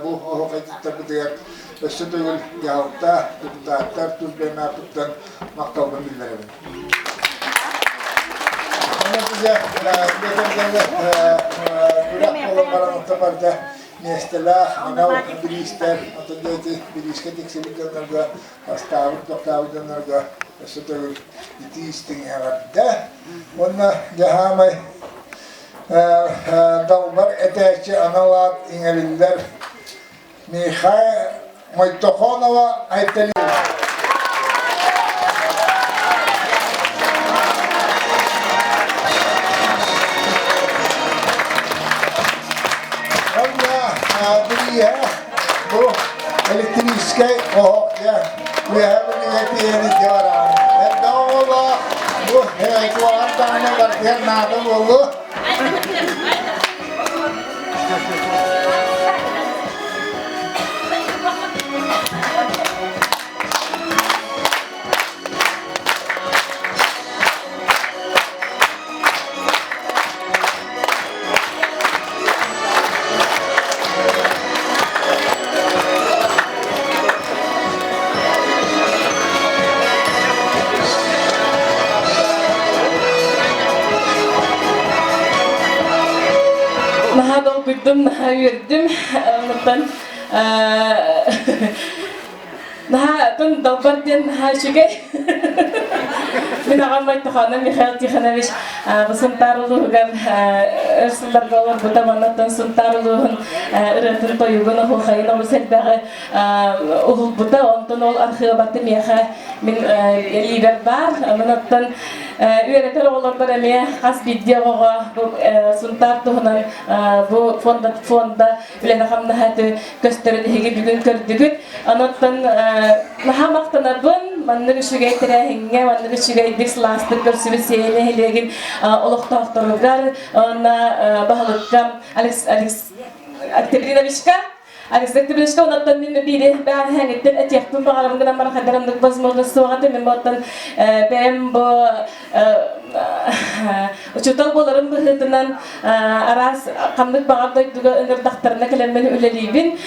бу оһуохайдыттарбытыгар өссө төгүл дьаһалта, депутаттар тус бэйэм ааппыттан махталбын биллэрэбин. Күрэх буолан баран онтон барда миэстэлээх анал бириистэр, оттон дьэ ити бириискэ тиксибит дьоннорго, бастаабыт, тохтообут дьоннорго өссө төгүл итии истиҥ эҕэрдэ. Уонна дьэ саамай далбар этээччи анал аат иҥэриллэр Михаил Мойтохонова Айталина. Онно бирииһэ бу электрическэй оһох дьэ үөһэ бүлүүгэ тиийэн илдьэ бараҕын. Эрдэ оҕолоох бу куорат даҕаны барытыгар наада буолуо. Наһаа долгуйдум, наһаа үөрдүм. Оннуттан наһаа тун далбар диэн наһаа үчүгэй. Мин аҕам Майтаханов Михаил Тихонович Сунтаар улууһугар өр сылларга олорбута, оннуттан Сунтаар улууһун ырыатын, тойугун, оһуохайын олус элбэҕи уһулбута. Онтон ол архыыбаты миэхэ мин илиибэр баар. Онон оттон үөрэтэр оҕолорбор эмиэ хас биирдии оҕоҕо бу Сунтаар туһунан бу фонда фонда үлэни-хамнаһа көстөрүн эһиги бүгүн көрдүгүт. Онон наһаа махтанабын маннык үчүгэй тэрээһиҥҥэ, маннык үчүгэйдик сылаастык көрсүбүт Сиэйэ нэһилиэгин олохтоохторугар уонна баһылыкка Алекс Алекс Октябриновичка Алексей Октябриновичка онон мин биири бэҕэһээҥиттэн этиэхпин баҕарабын гынан баран хайдарымнык возможность суох этэ. Мин оттон бэйэм бу учуутал буоларым быһыытынан араас ханнык баҕар дойдуга ыҥырдахтарына кэлэммин үлэлиибин.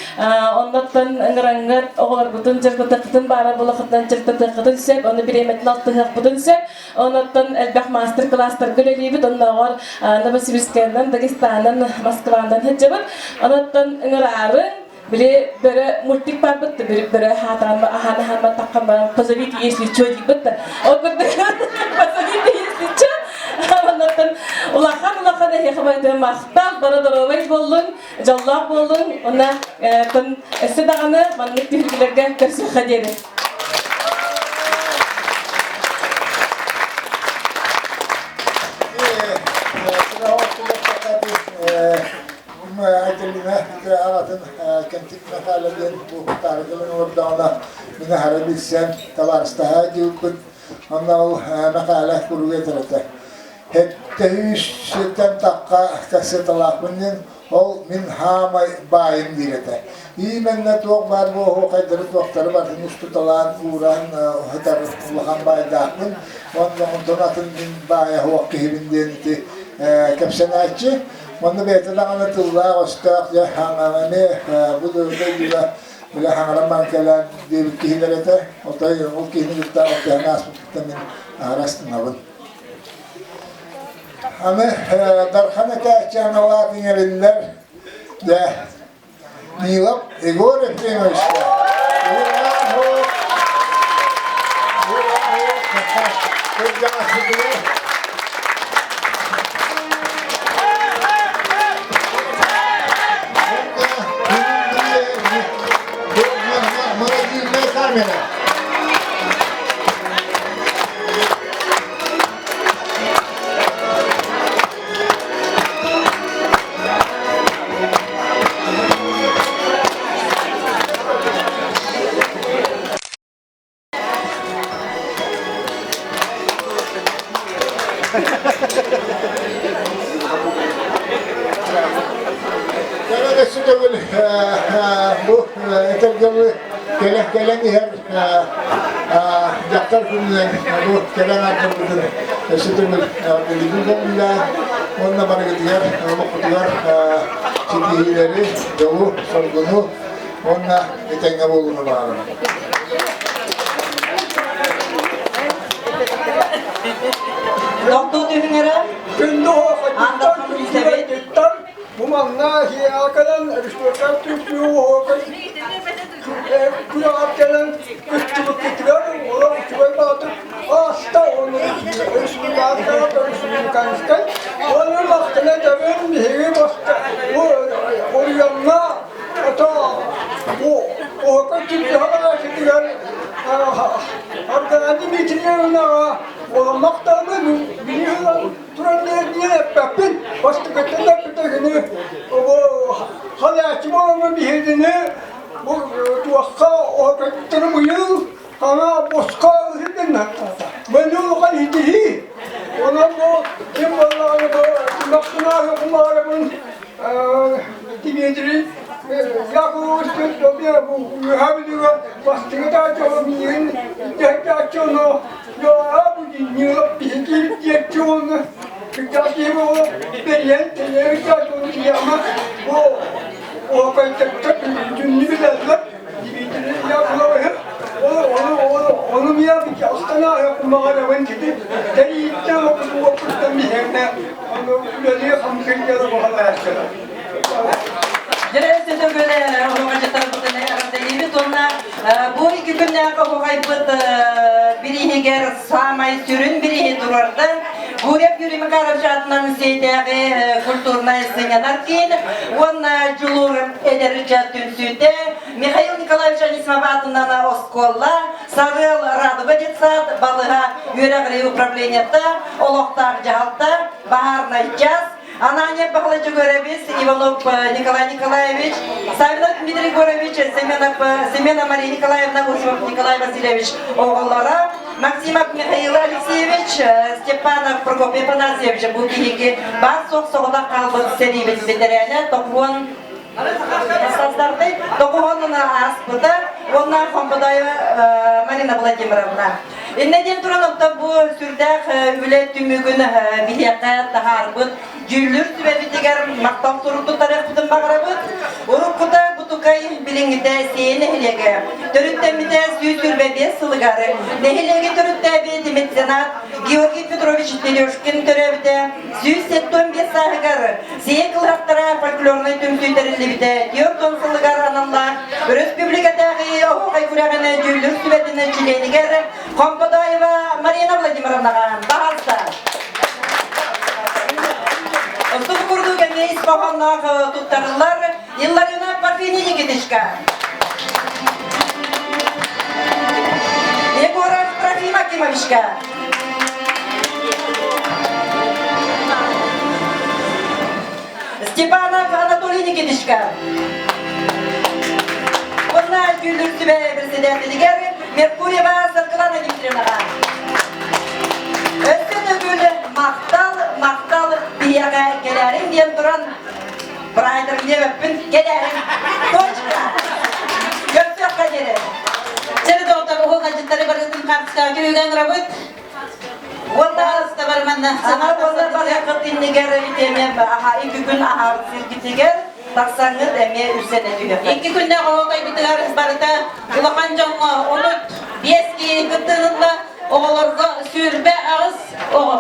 Оннуттан ыҥыраҥҥыт оҕолоргутун дьарыктатыаххытын баара буолахытынан дьарыктатыаххытын сөп, ону бириэмэтин алтыһыахпытын сөп. Оннуттан элбэх маастар-кылаастарга үлэлиибит. Оннооҕор Новосибирскайынан, Дагестанынан, Москванан сылдьабыт. Оннуттан ыҥыраарын били бөрө мультик барбыт да били бөрө хаатаан аһаан аһаан баттаххан баран позовите если чё диибит да ол курдук позовите если чё оннуттан улахан улахан эһиэхэ барытын махтал бары доруобай буоллун дьоллоох буоллун уонна өссө даҕаны маннык түһүлгэлэргэ көрсүөххэ диэри Айталина аҕатын Кэнтик Наталья диэн бу таарыкылын олордоҕуна мин аһара билсэн табаарыстаһа дьылбыт онно ол Наталья куруук этэр этэ Һэттэ тахха кассеталаахпын диэн ол мин хаамай баайым диир этэ. Именно туох баар буоһуохайдары туохтары барытын устуталаан ууран ыһытар улахан баайдаахпын. Онно онтон атын мин баайа суох киһибин диэн ити кэпсэнээччи. Онно бэйэтэ даҕаны тыллаах-өстөөх дьэ эмиэ бу дойдуга үлэ хаҥаран баран кэлэн диэбит киһилэр этэ. Отой ол киһини кытта алтыһан ааспыттан мин аһара астынабын. Аны Дархан этээччи аналаат иҥэриллэр дьэ Нилов Егор Ефремовичка Морозильная камера. Бу этэргэ кэлэн кэлэн иһэр дьахтар күнүнэн бу кэлэн ардырбытын өссө төгүл билигин көҥүллээн уонна барыгытыгар олоххутугар ситиһиилэри, дьолу, соргуну уонна этэҥҥэ буолууну баҕарабын. Тохтуу түһүҥ эрэ. Бу манна кэлэн республика түмсүү күрэҕэр кэлэн кыттыбыккытыгар олох үчүгэй баатыр ааста ону республиканскай республиканскай оны махтана этэбин биһиги бу Оройуоҥҥа ото бу оһоко түмсүү хараачытыгар Аркадий Дмитриевнаҕа махталмын билии Туран диэн эппэппин, бастакыттан эппитэ кини халааччы буоламмын биһигини бу туохха оһокөттөрү быйыл хаҥа босхо ыһытыннаттаата. Быйыл улахан итиһии. Онон бу ким буоллаҕына бу махтанааһы кумаарабын Дмитрий Яковлевич бу үөһээ Бүлүүгэ бастыҥы тааччы миигин дьаһайдааччы ону Бу икки күннээх оһуохайбыт бирииһигэр саамай сүрүн бирииһи турарда Гурьев Юрий Макарович аатынан Сиэтээҕи культурнай сынньанар киин уонна Дьулуур эдэр ыччат түмсүүтэ Михаил Николаевич Анисимов аатынан оскуола Сарыал Радуга детсад балыһа үөрэҕирии управлениета олохтоох дьаһалта баһаарнай час Ананьев Баһылай Дьөгүөрэбис, Иванов Николай Николаевич, Савинов Дмитрий Егорович, Семенов, Семена Мария Николаевна, Осипов Николай Васильевич оҕолоро, Максимов Михаил Алексеевич, Степанов Прокопий Афанасьевич бу биһиги баар-суох соҕотох хаалбыт сэриибит бэтэрээнэ Токуон Саздардый Токуонун ааспыта уонна Хомбодоева Марина Владимировна. Иннэ диэн туран оттон бу сүрдээх үлэ түмүгүн биһиэхэ таһаарбыт дьүүллүүр сүбэбитигэр махтал сурук туттарыахпытын баҕарабыт. Уруккута Бутукай билиҥҥитэ Сиэ нэһилиэгэ төрүттэммитэ 125 сылыгар нэһилиэги төрүттээбит меценат Георгий Петрович Терешкин төрөөбүтэ 175 сааһыгар Сиэ кылыһахтара фольклорнай түмсүү тэриллибитэ 40 сылыгар аналлаах өрөспүүбүлүкэтээҕи оһуохай күрэҕин дьүүллүүр сүбэтин чилиэнигэр Хомподоева Марина Владимировнаҕа баһаалыста. Субу курдук эмиэ ис хоһоонноох туттарыллар Илларина Парфений Никитичка. Егоров Трофим Акимовичка. Степанов Анатолий Никитичка. Уонна дьүүллүүр сүбэ председателигэр Меркурьева Саргылана Дмитриевнаҕа. Өссө төгүл махтал, махтал биһиэхэ кэлээриҥ диэн туран Прайдер диэбэппин кэлээриҥ. Точка. Көрсүөххэ диэри. Чэ, доҕоттор, уһук алдьыттары барытын хаартыскаҕа түһүгэн ырабыт. Уонна Ана уонна барыаххыт иннигэр итиэмэ аха икки күн аһаар сиргитигэр тахсаҥҥыт эмиэ үссэнэ түһүөххэ. Икки күннээх оһуокайбытыгар барыта улахан дьоҥҥо 35 киһи кыттыһылла, оҕолорго 28 оҕо.